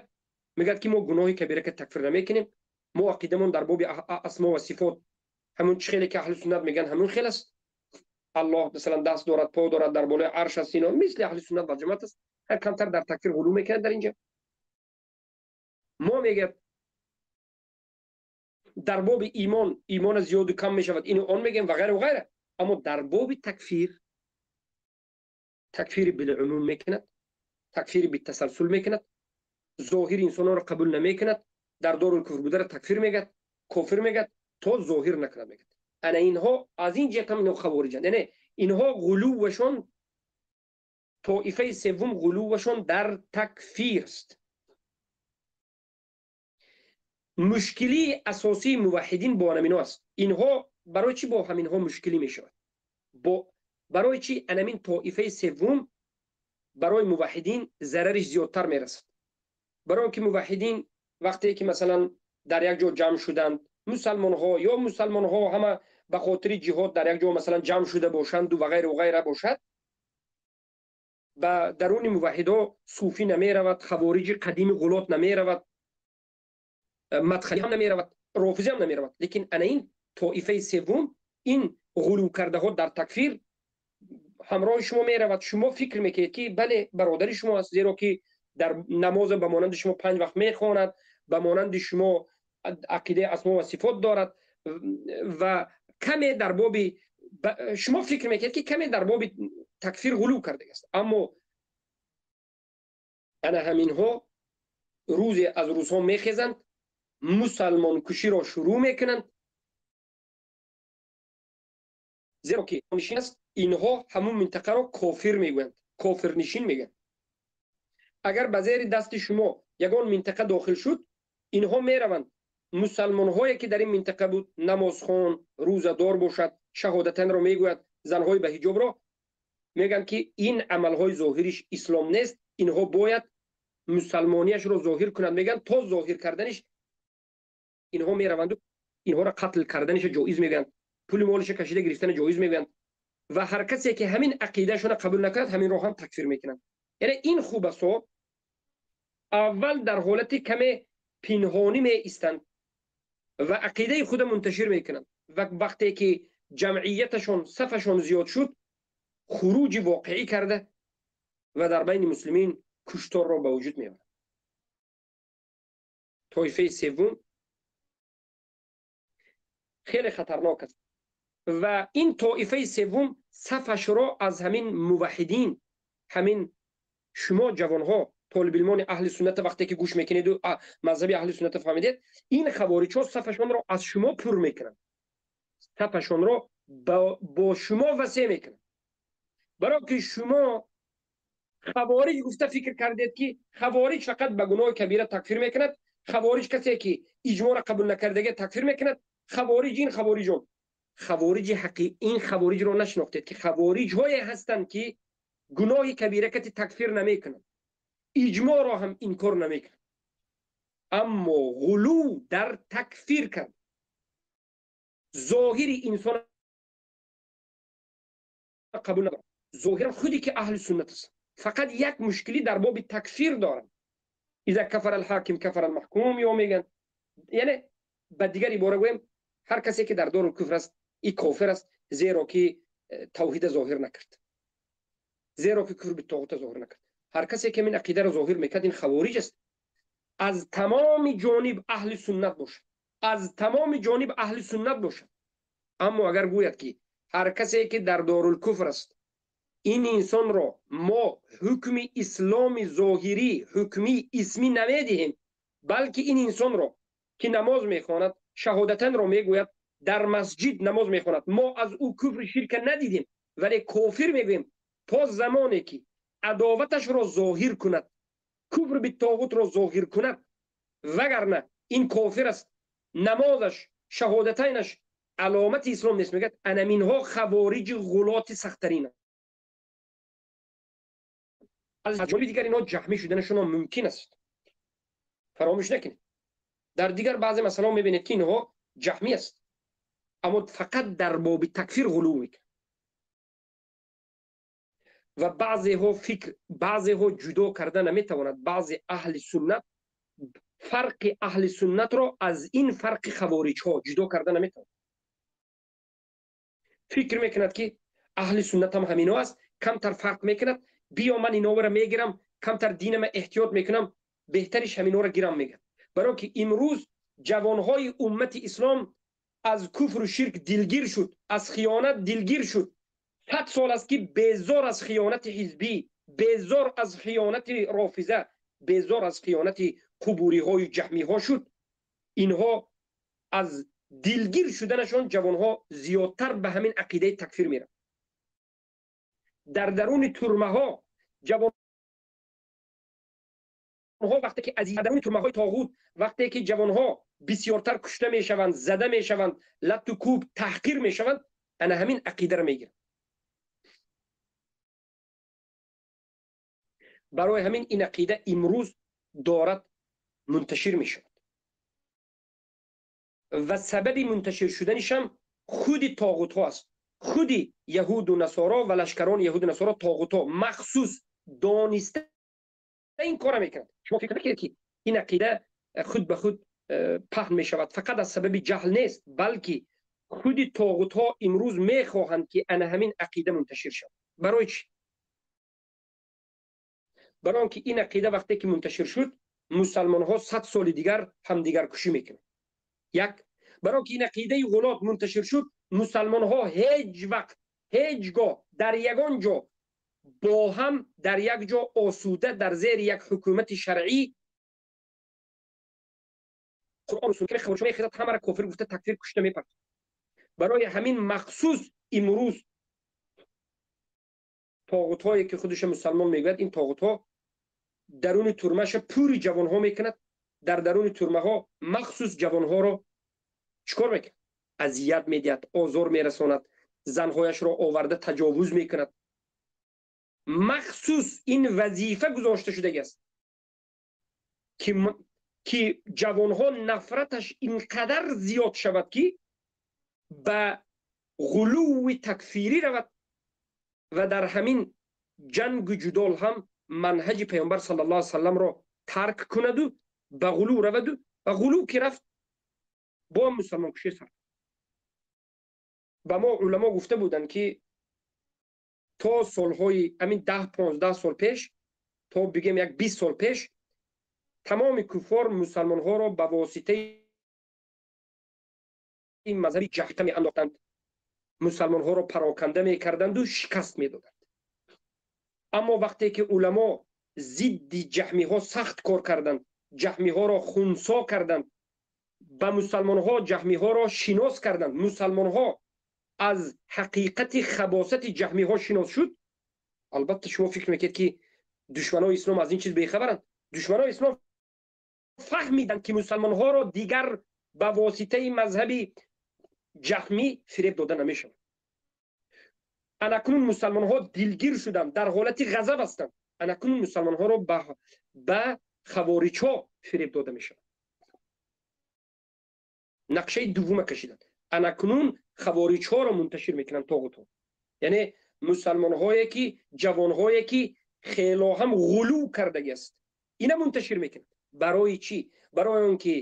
мегӯяд ки мо гуноҳи кабира ка такфир намекунем, мо ақидамон дар боби асмо ва сифот ҳамун чӣ хеле ки аҳли суннат мегӯянд ҳамун хел аст. Аллоҳ масалан даст дорад, по дорад, дар болои арш аст, ино мисли аҳли суннат ва ҷамоат аст. Ҳар камтар дар такфир ғулув мекунад дар инҷа. Мо мегӯяд дар боби имон, имон зиёду кам мешавад, ину он мегӯем ва ғайра ва ғайра. Аммо дар боби такфир, такфири билумум мекунад, такфири битасалсул мекунад, зоҳири инсонҳоро қабул намекунад, дар дорул куфр бударо такфир мегӯяд, кофир мегӯяд, то зоҳир накунад мегӯяд. Ана инҳо аз ин ҷиҳат ҳам инҳо хавориҷанд. Яъне инҳо ғулувашон, тоифаи севум ғулувашон дар такфир аст. Мушкилии асосии муваҳҳидин бо ҳаминҳо аст. Инҳо барои чӣ бо ҳаминҳо мушкилӣ мешавад? Барои чӣ анамин тоифаи севум барои муваҳҳидин зарариш зиёдтар мерасад? Барои ки муваҳҳидин вақте ки масалан дар як ҷо ҷамъ шуданд, мусалмонҳо ё мусалмонҳо ҳама ба хотири ҷиҳод дар як ҷо масалан ҷамъ шуда бошанду ва ғайра ва ғайра бошад, ба даруни муваҳҳидҳо суфӣ намеравад, хавориҷи қадими ғулот намеравад, мадхалӣ ҳам намеравад, рофизӣ ҳам намеравад. Лекин ана ин тоифаи севум, ин ғулув кардаҳо дар такфир ҳамроҳи шумо меравад. Шумо фикр мекунед ки бале бародари шумо аст, зеро ки дар намоза ба монанди шумо панҷ вақт мехонад, ба монанди шумо ақидаи асмо ва сифот дорад ва каме дар боби шумо фикр мекунед ки каме дар боби такфир ғулув кардагиаст. Аммо ана ҳаминҳо рӯзе аз рӯзҳо мехезанд, мусалмонкуширо шурӯъ мекунанд, зеро ки нишин аст. Инҳо ҳамун минтақаро кофир мегӯянд, кофирнишин мегӯянд. Агар ба зери дасти шумо ягон минтақа дохил шуд, инҳо мераванд мусалмонҳое ки дар ин минтақа буд, намозхон, рӯзадор бошад, шаҳодатанро мегӯяд, занҳои ба ҳиҷобро Мегӯянд, ки ин амалҳои зоҳириш ислом нест, инҳо бояд мусалмонияшро зоҳир кунанд. Мегӯянд, то зоҳир карданиш инҳо мераванду инҳоро қатл карданиша ҷоиз мегӯянд, пули молиша кашида гирифтана ҷоиз мегӯянд ва ҳар касе ки ҳамин ақидаашона қабул накунад, ҳаминро ҳам такфир мекунанд. Яъне ин хубасо аввал дар ҳолати каме пинҳонӣ меистанд ва ақидаи худа мунташир мекунанд ва вақте ки ҷамъияташон, сафашон зиёд шуд, хуруҷи воқеӣ карда ва дар байни муслимин кушторро ба вуҷуд меорад. Тоифаи севум хеле хатарнок аст ва ин тоифаи севум сафашро аз ҳамин муваҳҳидин, ҳамин шумо ҷавонҳо, толибилмони аҳли сунната, вақте ки гӯш мекунеду мазҳаби аҳли сунната фаҳмидед, ин хавориҷҳо сафашонро аз шумо пур мекунанд, сафашонро бо шумо васеъ мекунанд. Барои ки шумо хавориҷ гуфта фикр кардед, ки хавориҷ фақат ба гуноҳи кабира такфир мекунад, хавориҷ касе ки иҷмоъро қабул накардага такфир мекунад, хавориҷ ин, хавориҷон, хавориҷи ҳақи ин хавориҷро нашинохтед, ки хавориҷҳое ҳастанд, ки гуноҳи кабира кати такфир намекунанд, иҷмоъро ҳам инкор намекунанд, аммо ғулув дар такфир кард, зоҳири инсон қабул надорад. Зоҳиран худе ки аҳли суннат аст, фақат як мушкилӣ дар боби такфир доранд. إذا كفر الحاكم كفر المحكوم ё мегӯянд. Яъне ба дигар ибора гӯем, ҳар касе ки дар дорулкуфр аст, и кофир аст, зеро ки тавҳида зоҳир накард, зеро ки куфр битоғута зоҳир накард. Ҳар касе ки ин ақидаро зоҳир мекард, ин хавориҷ аст. Аз тамоми ҷониб аҳли суннат бошад, аз тамоми ҷониб аҳли суннат бошад, аммо агар гӯяд, ки ҳар касе ки дар дорулкуфр аст, ин инсонро мо ҳукми исломи зоҳирӣ, ҳукми исмӣ намедиҳем, балки ин инсонро ки намоз мехонад, шаҳодатанро мегӯяд, дар масҷид намоз мехонад, мо аз ӯ куфри ширка надидем, вале кофир мегӯем то замоне ки адоваташро зоҳир кунад, куфр битоғутро зоҳир кунад, вагарна ин кофир аст, намозаш, шаҳодатайнаш аломати ислом нест, мегӯяд, анаминҳо хавориҷи ғулоти сахттаринанд. Аз ҷониби дигар инҳо ҷаҳмӣ шуданашон мумкин аст. Фаромӯш накунед, дар дигар баъзе масъалаҳо мебинед, ки инҳо ҷаҳмӣ аст, аммо фақат дар боби такфир ғулув мекунад. Ва баъзеҳо фикр, баъзеҳо ҷудо карда наметавонад баъзе аҳли суннат фарқи аҳли суннатро аз ин фарқи хавориҷҳо ҷудо карда наметавонад. Фикр мекунад, ки аҳли суннат ҳам ҳамино аст, камтар фарқ мекунад, биё ман иноро мегирам, камтар динама эҳтиёт мекунам, беҳтариш ҳаминора гирам, мегӯяд. Баро ки имрӯз ҷавонҳои уммати ислом аз куфру ширк дилгир шуд, аз хиёнат дилгир шуд. 100 сол аст, ки безор аз хиёнати ҳизбӣ, безор аз хиёнати рофиза, безор аз хиёнати қубуриҳою ҷаҳмиҳо шуд. Инҳо аз дилгир шуданашон ҷавонҳо зиёдтар ба ҳамин ақидаи такфир мераванд. Дар даруни турмаҳо ҷавонҳо вақте ки аз даруни турмаҳои тоғут, вақте ки ҷавонҳо бисёртар кушта мешаванд, зада мешаванд, латту кӯб, таҳқир мешаванд, ана ҳамин ақидаро мегиранд. Барои ҳамин ин ақида имрӯз дорад мунташир мешавад ва сабаби мунташир шуданишам худи тоғутҳо аст. Худи яҳуду насоро ва лашкарони яҳуду насоро, тоғутҳо махсус дониста ин кора мекунад. Шумо фикр накунед, ки ин ақида худ ба худ паҳн мешавад, фақат аз сабаби ҷаҳл нест, балки худи тоғутҳо имрӯз мехоҳанд, ки ана ҳамин ақида мунташир шавад. Барои чӣ? Барои он ки ин ақида вақте ки мунташир шуд, мусалмонҳо 100 соли дигар ҳамдигаркушӣ мекунанд. Як барои ки ин ақидаи ғулот мунташир шуд, мусалмонҳо ҳеҷ вақт, ҳеҷ гоҳ, дар ягон ҷо бо ҳам дар як ҷо осуда дар зери як ҳукумати шаръӣ, Қуръону суннат мехезад, ҳамаро кофир гуфта, такфир, кушта мепард. Барои ҳамин махсус имрӯз тоғутҳое ки худуша мусалмон мегӯяд, ин тоғутҳо даруни турмаша пури ҷавонҳо мекунад. Дар даруни турмаҳо махсус ҷавонҳоро чӣ кор мекунад? Азият медиҳад, озор мерасонад, занҳояшро оварда таҷовуз мекунад. Махсус ин вазифа гузошта шудагӣ аст, ки ҷавонҳо нафраташ инқадар зиёд шавад, ки ба ғулуви такфирӣ равад ва дар ҳамин ҷангу ҷудол ҳам манҳаҷи Паёмбар саллаллоҳу алайҳи васалламро тарк кунаду ба ғулув раваду ва ғулув ки рафт, бо мусалмонкушӣ сар. Ба мо уламо гуфта буданд, ки то солҳои ҳамин 10-15 сол пеш, то бигем як 20 сол пеш, тамоми куффор мусалмонҳоро ба воситаи мазҳаби ҷаҳта меандохтанд, мусалмонҳоро пароканда мекарданду шикаст медоданд. Аммо вақте ки уламо зидди ҷаҳмиҳо сахт кор карданд, ҷаҳмиҳоро хунсо карданд, ба мусалмонҳо ҷаҳмиҳоро шинос карданд, мусалмонҳо аз ҳақиқати хабосати ҷаҳмиҳо шинос шуд. Албатта, шумо фикр мекунед, ки душманои ислом аз ин чиз бехабаранд? Душманои ислом фаҳмиданд, ки мусалмонҳоро дигар ба воситаи мазҳаби ҷаҳмӣ фиреб дода намешавад. Анакнун мусалмонҳо дилгир шуданд, дар ҳолати ғазаб ҳастанд. Анакнун мусалмонҳоро ба хавориҷҳо фиреб дода мешавад. Нақшаи дуввума кашиданд. Анакнун хавориҷҳоро мунташир мекунанд тоғутҳо, яъне мусалмонҳое ки ҷавонҳое ки хело ҳам ғулув кардагӣ аст, ина мунташир мекунанд. Барои чӣ? Барои он ки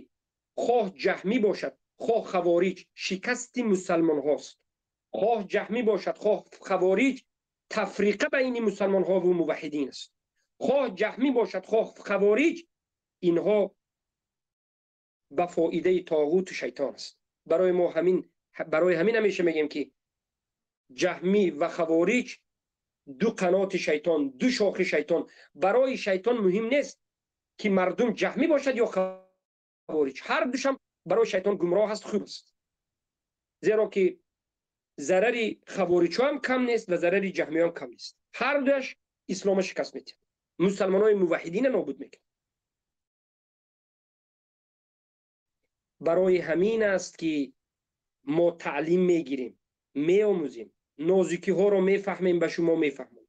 хоҳ ҷаҳмӣ бошад, хоҳ хавориҷ, шикасти мусалмонҳост. Хоҳ ҷаҳмӣ бошад, хоҳ хавориҷ, тафриқа байни мусалмонҳо ва муваҳҳидин аст. Хоҳ ҷаҳмӣ бошад, хоҳ хавориҷ, инҳо ба фоидаи тоғуту шайтон аст. Барои мо ҳамин, барои ҳамин ҳамеша мегӯем, ки ҷаҳмӣ ва хавориҷ ду қаноти шайтон, ду шохи шайтон. Барои шайтон муҳим нест, ки мардум ҷаҳмӣ бошад ё хавориҷ, ҳар душам барои шайтон гумроҳ аст, хуб аст, зеро ки зарари хавориҷҳо ҳам кам нест ва зарари ҷаҳмиҳо ҳам кам нест. Ҳар дуяш ислома шикаст метиҳад, мусалмонҳои муваҳҳидина нобуд мекунад. Барои ҳамин аст, ки мо таълим мегирем, меомӯзем, нозикиҳоро мефаҳмем, ба шумо мефаҳмем.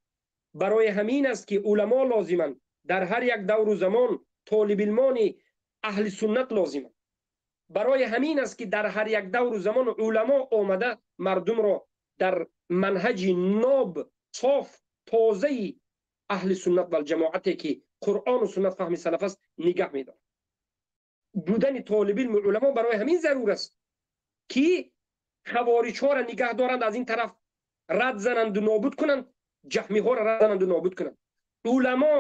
Барои ҳамин аст, ки уламо лозиманд дар ҳар як давру замон, толибилмони аҳли суннат лозиманд. Барои ҳамин аст, ки дар ҳар як давру замон уламо омада мардумро дар манҳаҷи ноб, соф, тозаи аҳли суннат валҷамоате, ки Қуръону суннат, фаҳми салаф аст, нигаҳ медорад. Будани толибилму уламо барои ҳамин зарур аст, ки хавориҷҳоро нигаҳ доранд, аз ин тараф рад зананду нобуд кунанд, ҷаҳмиҳоро рад зананду нобуд кунанд. Уламо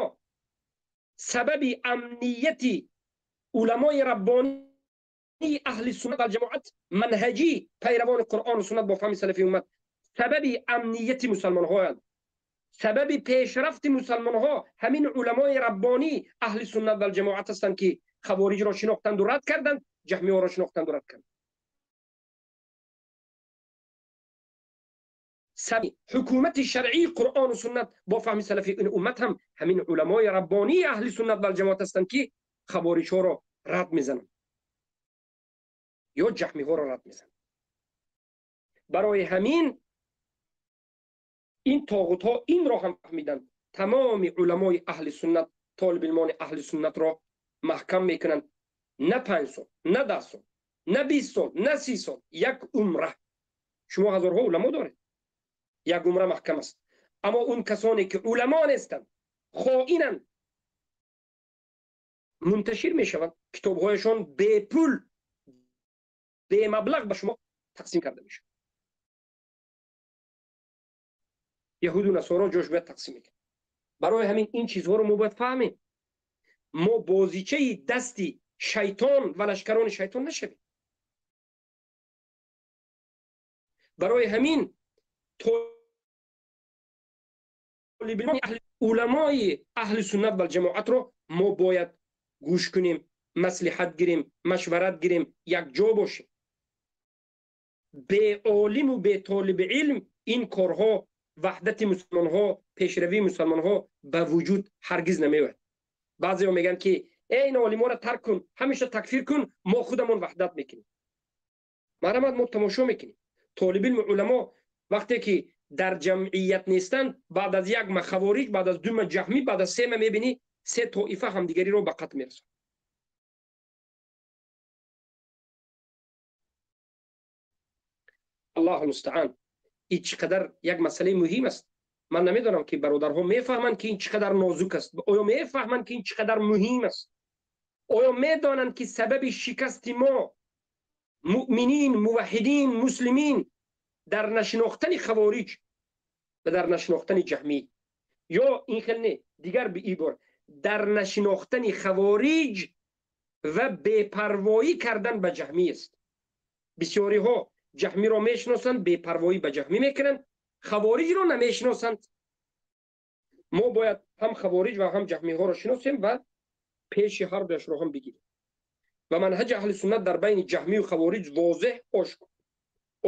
сабаби амнияти, уламои раббонии аҳли суннат валҷамоат, манҳаҷӣ, пайравони Қуръону суннат бо фаҳми салафи уммат, сабаби амнияти мусалмонҳоянд, сабаби пешрафти мусалмонҳо ҳамин уламои раббонӣ аҳли суннат валҷамоат ҳастанд, ки хавориҷро шинохтанду рад карданд, ҷаҳмиҳоро шинохтанду рад карданд. Ҳукумати шаръии Қуръону суннат бо фаҳми салафи ин уммат ҳам ҳамин уламои раббонии аҳли суннат валҷамоат ҳастанд, ки хавориҷҳоро рад мезананд ё ҷаҳмиҳоро рад мезананд. Барои ҳамин ин тоғутҳо инро ҳам фаҳмиданд, тамоми уламои аҳли суннат, толибилмони аҳли суннатро маҳкам мекунанд. На 5 сол, на 10 сол, на 20 сол, на 30 сол, як умра. Шумо ҳазорҳо уламо доред, як умра маҳкам аст. Аммо он касоне ки уламо нестанд, хоинанд, мунташир мешаванд, китобҳояшон бепул, бемаблағ ба шумо тақсим карда мешавад. Яҳуду насоро ҷош бояд тақсим мекунад. Барои ҳамин ин чизҳоро мо бояд фаҳмем. Мо бозичаи дасти шайтон ва лашкарони шайтон нашавем. Барои ҳамин толибилмони уламои аҳли суннат валҷамоатро мо бояд гӯш кунем, маслиҳат гирем, машварат гирем, якҷо бошем. Беолиму бетолиби илм ин корҳо, ваҳдати мусалмонҳо, пешравии мусалмонҳо ба вуҷуд ҳаргиз намеояд. Баъзеҳо мегӯянд, ки эй, ин олиморо тарк кун, ҳамеша такфир кун, мо худамон ваҳдат мекунем. Марҳамат, мо тамошо мекунем. Толибилму уламо вақте ки дар ҷамъият нестанд, баъд аз як ма хавориҷ, баъд аз ду ма ҷаҳмӣ, баъд аз се ма мебинӣ се тоифа ҳамдигариро ба қатл мерасонанд. Аллоҳ мустаъан. Ин чӣ қадар як масъалаи муҳим аст. Ман намедонам ки бародарҳо мефаҳманд ки ин чӣ қадар нозук аст. Оё мефаҳманд ки ин чӣ қадар муҳим аст? Оё медонанд ки сабаби шикасти мо муъминин, муваҳҳидин, муслимин дар нашинохтани хавориҷ ва дар нашинохтани ҷаҳмӣ, ё ин хел не, дигар ба ин бор дар нашинохтани хавориҷ ва бепарвоӣ кардан ба ҷаҳмӣ аст. Бисёриҳо ҷаҳмиро мешиносанд, бепарвоӣ ба ҷаҳмӣ мекунанд, хавориҷро намешиносанд. Мо бояд ҳам хавориҷ ва ҳам ҷаҳмиҳоро шиносем ва пеши ҳар дуяшро ҳам бигирем. Ва манҳаҷи аҳли суннат дар байни ҷаҳмию хавориҷ возеҳ,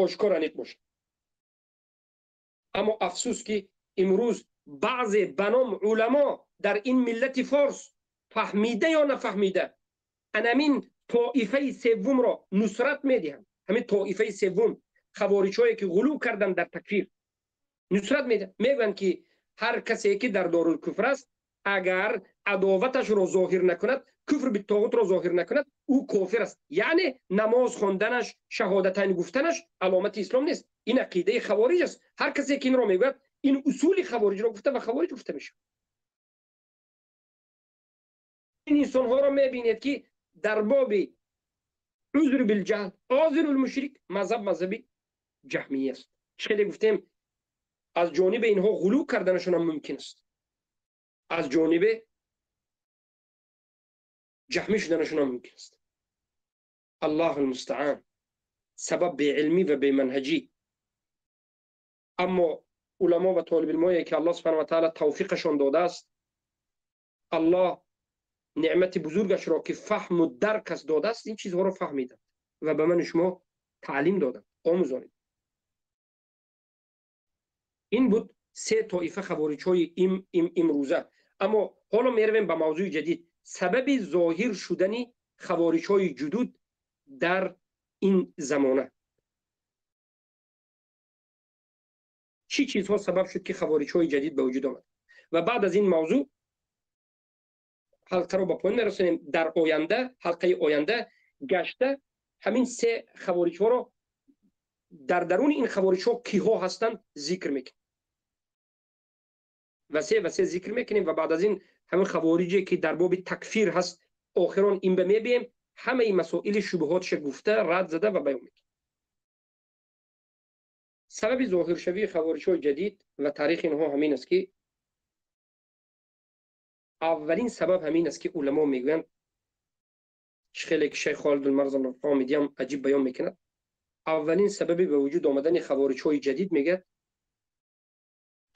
ошкор, аниқ бошад. Аммо афсӯс ки имрӯз баъзе ба ном уламо дар ин миллати форс фаҳмида ё нафаҳмида анамин тоифаи севумро нусрат медиҳанд. Ҳамин тоифаи севум, хавориҷҳое ки ғулув карданд дар такфир, нусрат медиҳанд. Мегӯянд ки ҳар касе ки дар дорулкуфр аст, агар адоваташро зоҳир накунад, куфр битоғутро зоҳир накунад, ӯ кофир аст. Яъне намоз хонданаш, шаҳодатайн гуфтанаш аломати ислом нест. Ин ақидаи хавориҷ аст. Ҳар касе ки инро мегӯяд, ин усули хавориҷро гуфта ва хавориҷ гуфта мешавад. Ин инсонҳоро мебинед ки дар боби узр билҷаҳл, озирул мушрик, мазҳаб мазҳаби ҷаҳмӣ аст. Чӣ хеле гуфтем, аз ҷониби инҳо ғулув карданашон ҳам мумкин аст, аз ҷониби ҷаҳмӣ шуданашон ҳам мумкин аст. Аллоҳ алмустаъан. Сабаб беилмӣ ва беманҳаҷӣ. Аммо уламо ва толибилмое ки Аллоҳ субҳанаҳу ва таъала тавфиқашон додааст, Аллоҳ неъмати бузургашро ки фаҳму дарк аст додааст, ин чизҳоро фаҳмиданд ва ба ману шумо таълим доданд, омӯзонид. Ин буд се тоифа хавориҷҳои имрӯза. Аммо ҳоло меравем ба мавзӯи ҷадид, сабаби зоҳир шудани хавориҷҳои ҷудуд дар ин замона. Чӣ чизҳо сабаб шуд ки хавориҷҳои ҷадид ба вуҷуд омад? Ва баъд аз ин мавзӯъ ҳалқаро ба поён мерасонем. Дар оянда, ҳалқаи оянда гашта ҳамин се хавориҷҳоро дар даруни ин хавориҷҳо киҳо ҳастанд зикр мекунем. ва се зикр мекунем ва баъд аз ин ҳамин хавориҷе ки дар боби такфир ҳаст, охирон ин ба мебием, ҳамаи масоили шубҳотша гуфта, рад зада ва баён мекунем. Сабаби зоҳиршавии хавориҷҳои ҷадид ва таърихи инҳо ҳамин аст ки аввалин сабаб ҳамин аст ки уламо мегӯянд, чӣ хеле ки шайх Холид Алмарзан Ҳомидӣ ҳам аҷиб баён мекунад, аввалин сабаби ба вуҷуд омадани хавориҷҳои ҷадид мегӯяд,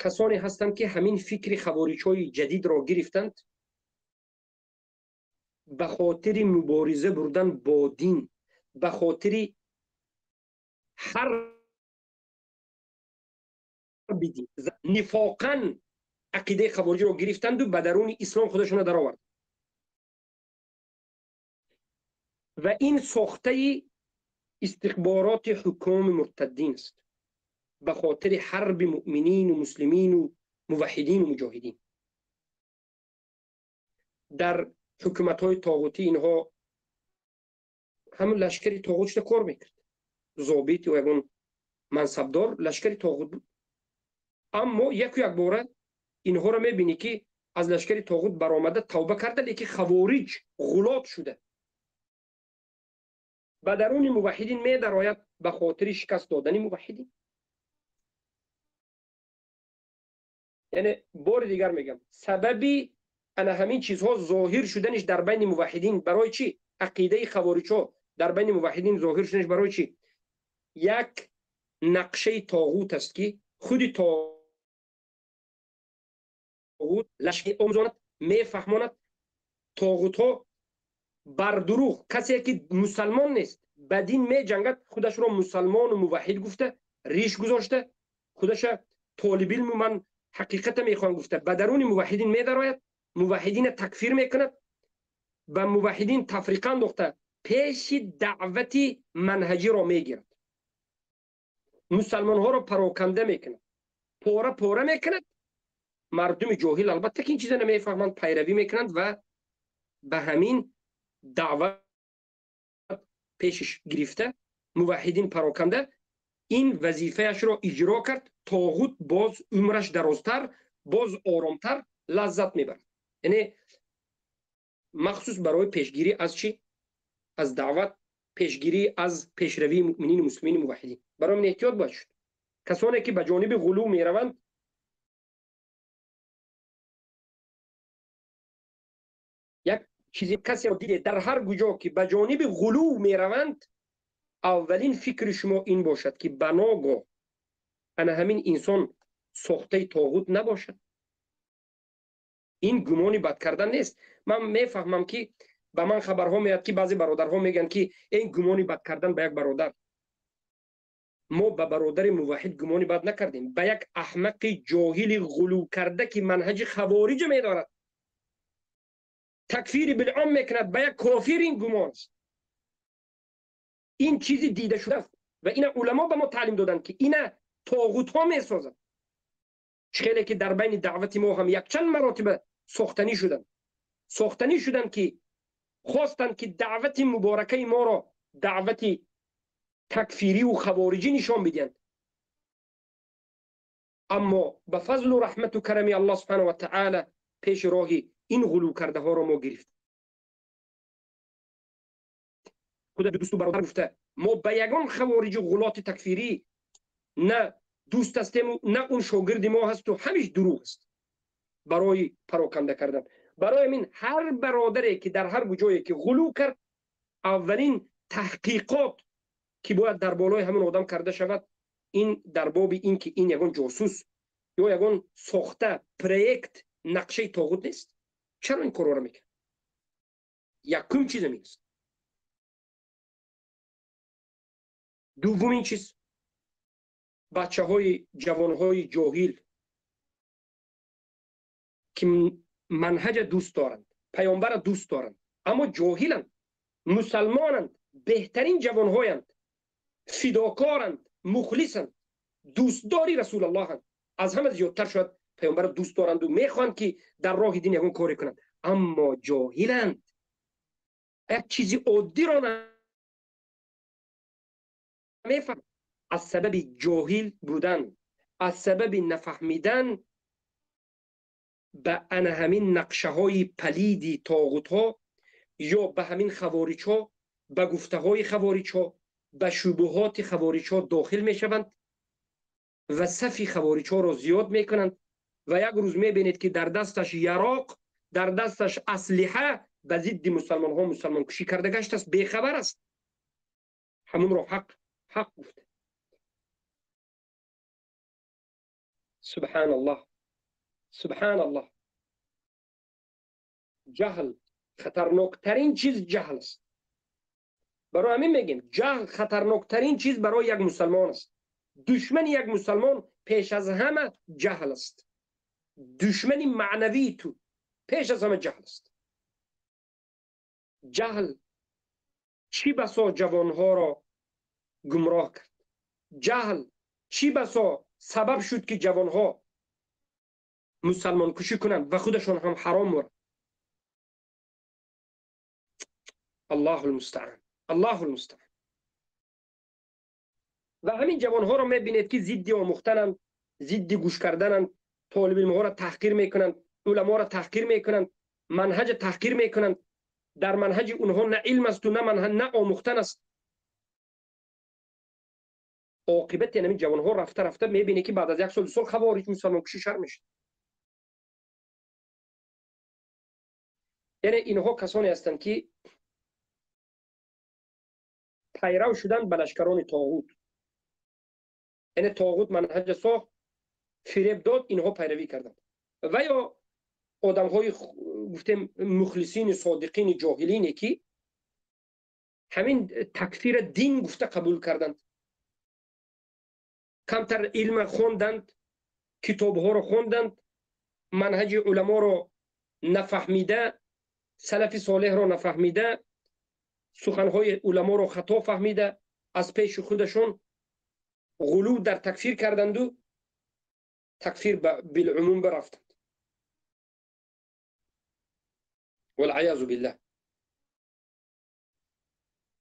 касоне ҳастанд ки ҳамин фикри хавориҷҳои ҷадидро гирифтанд ба хотири мубориза бурдан бо дин, ба хотири ҳарби дин, нифоқан ақидаи хавориҷро гирифтанду ба даруни ислом худашонро даровард. Ва ин сохтаи истихбороти ҳукоми муртаддин аст ба хотири ҳарби муъминину муслимину муваҳҳидину муҷоҳидин. Дар ҳукуматҳои тоғутӣ инҳо ҳамун лашкари тоғут шуда кор мекард. Зобит ё ягон мансабдор лашкари тоғут буд. Аммо яку якбора инҳоро мебинӣ ки аз лашкари тоғут баромада тавба карда, лекин хавориҷ ғулот шуда ба даруни муваҳҳидин медарояд ба хотири шикаст додани муваҳҳидин. Яъне бори дигар мегӯям, сабаби ана ҳамин чизҳо зоҳир шуданиш дар байни муваҳҳидин барои чӣ? Ақидаи хавориҷҳо дар байни муваҳҳидин зоҳир шуданиш барои чӣ? Як нақшаи тоғут аст ки худи тоғут лашкари омӯзонад, мефаҳмонад. Тоғутҳо бар дурӯғ, касе ки мусалмон нест, ба дин меҷангад, худашро мусалмону муваҳҳид гуфта, риш гузошта, худаша толибилму ман ҳақиқата мехоҳам гуфта, ба даруни муваҳҳидин медарояд, муваҳҳидина такфир мекунад, ба муваҳҳидин тафриқа андохта пеши даъвати манҳаҷиро мегирад, мусалмонҳоро пароканда мекунад. пора пора мекунад. Мардуми ҷоҳил албатта ки ин чиза намефаҳманд, пайравӣ мекунанд ва ба ҳамин даъват пешиш гирифта муваҳҳидин пароканда ин вазифаашро иҷро кард. Тоғут боз умраш дарозтар, боз оромтар лаззат мебарад. Яъне махсус барои пешгирӣ аз чӣ? Аз даъват, пешгирӣ аз пешравии муъминини муслимини муваҳҳидин. Барои ман эҳтиёт бояд шуд. Касоне ки ба ҷониби ғулув мераванд, як чизи касеро дидед дар ҳар куҷо ки ба ҷониби ғулув мераванд, аввалин фикри шумо ин бошад ки баногоҳ ана ҳамин инсон сохтаи тоғут набошад. Ин гумони бад кардан нест. Ман мефаҳмам ки ба ман хабарҳо меяд ки баъзе бародарҳо мегӯянд ки ин гумони бад кардан ба як бародар. Мо ба бародари муваҳҳид гумони бад накардем, ба як аҳмақи ҷоҳили ғулув карда ки манҳаҷи хавориҷа медорад, такфири билъом мекунад, ба як кофир ин гумон аст. Ин чизи дида шудааст ва ина уламо ба мо таълим доданд ки ина тоғутҳо месозанд. Хеле ки дар байни даъвати мо ҳам якчанд маротиба сохтанӣ шуданд, сохтанӣ шуданд ки хостанд ки даъвати муборакаи моро даъвати такфириву хавориҷӣ нишон бидиҳанд. Аммо ба фазлу раҳмату карами Аллоҳ субҳанаҳу ва таъала пеши роҳи ин ғулув кардаҳоро мо гирифт. Худо дӯсту бародар гуфта мо ба ягон хавориҷу ғулоти такфирӣ на дӯст ҳастему на он шогирди мо ҳасту, ҳамиш дурӯғ аст барои пароканда кардан. Барои ҳамин ҳар бародаре ки дар ҳар ҷое ки ғулув кард, аввалин таҳқиқот ки бояд дар болои ҳамон одам карда шавад, ин дар боби ин ки ин ягон ҷосус ё ягон сохта проект нақшаи тоғут нест. Чаро ин корҳоро мекунад? Якум чиз ҳамин аст. Дуввумин чиз, бачаҳои ҷавонҳои ҷоҳил ки манҳаҷа дӯст доранд, паёмбара дӯст доранд, аммо ҷоҳиланд, мусалмонанд, беҳтарин ҷавонҳоянд, фидокоранд, мухлисанд, дӯстдори расулаллоҳанд. Аз ҳама зиёдтар шояд паёмбара дӯст доранду мехоҳанд ки дар роҳи дин ягон коре кунанд, аммо ҷоҳиланд. Як чизи оддиро намефаҳманд. Аз сабаби ҷоҳил будан, аз сабаби нафаҳмидан ба ана ҳамин нақшаҳои палиди тоғутҳо ё ба ҳамин хавориҷҳо, ба гуфтаҳои хавориҷҳо, ба шубуҳоти хавориҷҳо дохил мешаванд ва сафи хавориҷҳоро зиёд мекунанд ва як рӯз мебинед ки дар дасташ яроқ, дар дасташ аслиҳа ба зидди мусалмонҳо мусалмонкушӣ карда гаштааст, бехабар аст. Ҳамунро ҳақ ҳақ гуфта. Субҳаналлоҳ, субҳаналлоҳ. Ҷаҳл хатарноктарин чиз ҷаҳл аст. Барои ҳамин мегӯем ҷаҳл хатарноктарин чиз барои як мусалмон аст. Душмани як мусалмон пеш аз ҳама ҷаҳл аст. Душмани маънавии ту пеш аз ҳама ҷаҳл аст. Ҷаҳл чӣ басо ҷавонҳоро гумроҳ кард. Ҷаҳл чӣ басо сабаб шуд ки ҷавонҳо мусалмонкушӣ кунанд ва худашон ҳам ҳаром муранд. Аллоҳу лмустаан, Аллоҳу лмустаан. Ва ҳамин ҷавонҳоро мебинед ки зидди омӯхтананд, зидди гӯш кардананд, толибилмҳоро таҳқир мекунанд, уламоро таҳқир мекунанд, манҳаҷа таҳқир мекунанд. Дар манҳаҷи онҳо на илм асту на манҳаҷ, на омӯхтан аст. Оқибати ҳамин ҷавонҳо рафта рафта мебинед ки баъд аз як сол ду сол хавориҷ мусалмонкушӣ шар мешавад. Яъне инҳо касоне ҳастанд ки пайрав шуданд ба лашкарони тоғут. Яъне тоғут манҳаҷа сохт, фиреб дод, инҳо пайравӣ карданд. Ва ё одамҳои гуфтем мухлисини содиқини ҷоҳилине ки ҳамин такфира дин гуфта қабул карданд, камтар илма хонданд, китобҳоро хонданд, манҳаҷи уламоро нафаҳмида, салафи солеҳро нафаҳмида, суханҳои уламоро хато фаҳмида, аз пеши худашон ғулув дар такфир карданду такфир билъумум барафтанд. Валъаязу биллаҳ.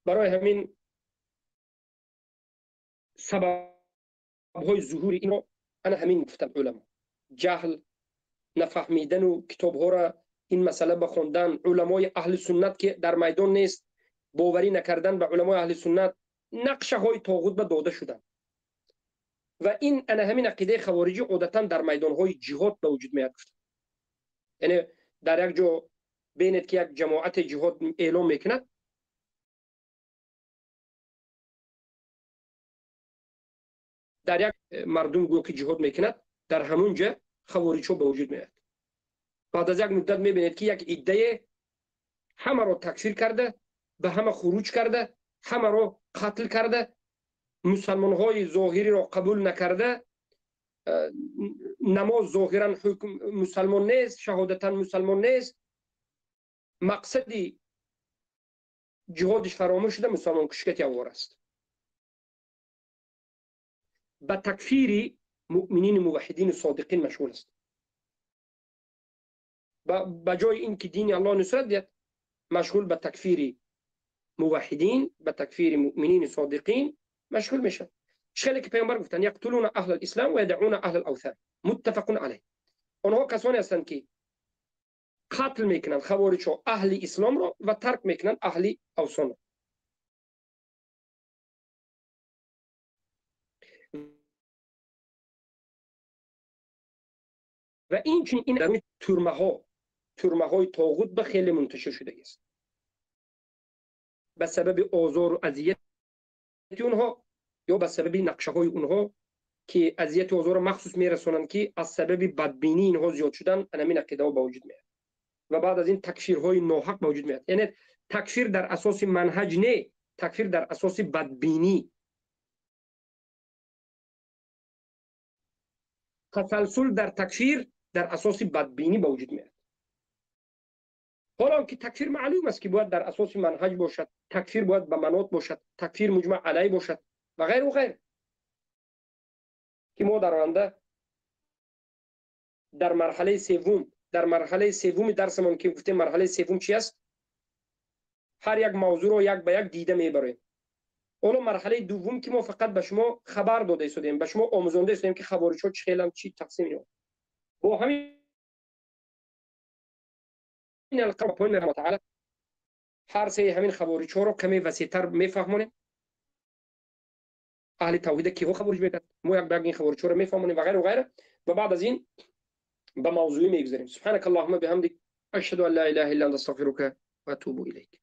Барои ҳамин сабабҳои зуҳури инро ана ҳамин гуфтанд уламо: ҷаҳл, нафаҳмидану китобҳоро ин масъала ба хондан, уламои аҳли суннат ки дар майдон нест, боварӣ накардан ба уламои аҳли суннат, нақшаҳои тоғут ба дода шуданд. Ва ин ана ҳамин ақидаи хавориҷӣ одатан дар майдонҳои ҷиҳод ба вуҷуд меяд, гуфтанд. Яъне дар як ҷо бинед ки як ҷамоати ҷиҳод эълом мекунад, дар як мардум гӯё ки ҷиҳод мекунад, дар ҳамон ҷа хавориҷҳо ба вуҷуд меояд. Баъд аз як муддат мебинед ки як иддае ҳамаро такфир карда, ба ҳама хуруҷ карда, ҳамаро қатл карда, мусалмонҳои зоҳириро қабул накарда, намоз зоҳиран ҳукм мусалмон нест, шаҳодатан мусалмон нест, мақсади ҷиҳодиш фаромӯш шуда, мусалмонкушикати аввор аст. Ба такфири муъминини муваҳҳидини содиқин машғул аст. Ба ҷои ин ки дини Аллоҳ нусрат диҳад, машғул ба такфири муваҳҳидин, ба такфири муъминини содиқин машғул мешавад. Хеле ки паёмбар гуфтанд: яқтулуна аҳлал ислам ва ядъуна аҳлал авсан. Муттафақун алайҳ. Онҳо касоне ҳастанд ки қатл мекунанд хавориҷҳо аҳли исломро ва тарк мекунанд аҳли авсонро. Ва инчунин ин дар турмаҳо, турмаҳои тоғут ба хеле мунташир шудагист. Ба сабаби озору азияти онҳо ё ба сабаби нақшаҳои онҳо ки азияту озорро махсус мерасонанд, ки аз сабаби бадбинии инҳо зиёд шудан ҳамин ақидаҳо ба вуҷуд меояд. Ва баъд аз ин такфирҳои ноҳақ ба вуҷуд меояд. Яъне такфир дар асоси манҳаҷ не, такфир дар асоси бадбинӣ. Тасалсул дар такфир дар асоси бадбинӣ ба вуҷуд меояд. Ҳоло ки такфир маълум аст ки бояд дар асоси манҳаҷ бошад, такфир бояд ба манот бошад, такфир муҷмаъ алайҳ бошад ва ғайру ғайр, ки мо дар оянда дар марҳалаи севум, дар марҳалаи севуми дарсамон ки гуфтем марҳалаи севум чи аст, ҳар як мавзӯъро як ба як дида мебарем. Ҳоло марҳалаи дуввум ки мо фақат ба шумо хабар дода истодем, ба шумо омӯзонда истодем ки хавориҷҳо чӣ хеланд, чӣ тақсим меёбанд. Бо ҳамин ҳар сеи ҳамин хавориҷҳоро каме васеътар мефаҳмонем. Аҳли тавҳида киҳо хавориҷ мекард, мо як ба як ин хавориҷҳоро мефаҳмонем ва ғайру ғайра. Ва баъд аз ин ба мавзӯӣ мегузарем. Субҳанака аллоҳумма биҳамдик, ашҳаду ан ла илаҳа илла анта, астағфирука ва атубу илайк.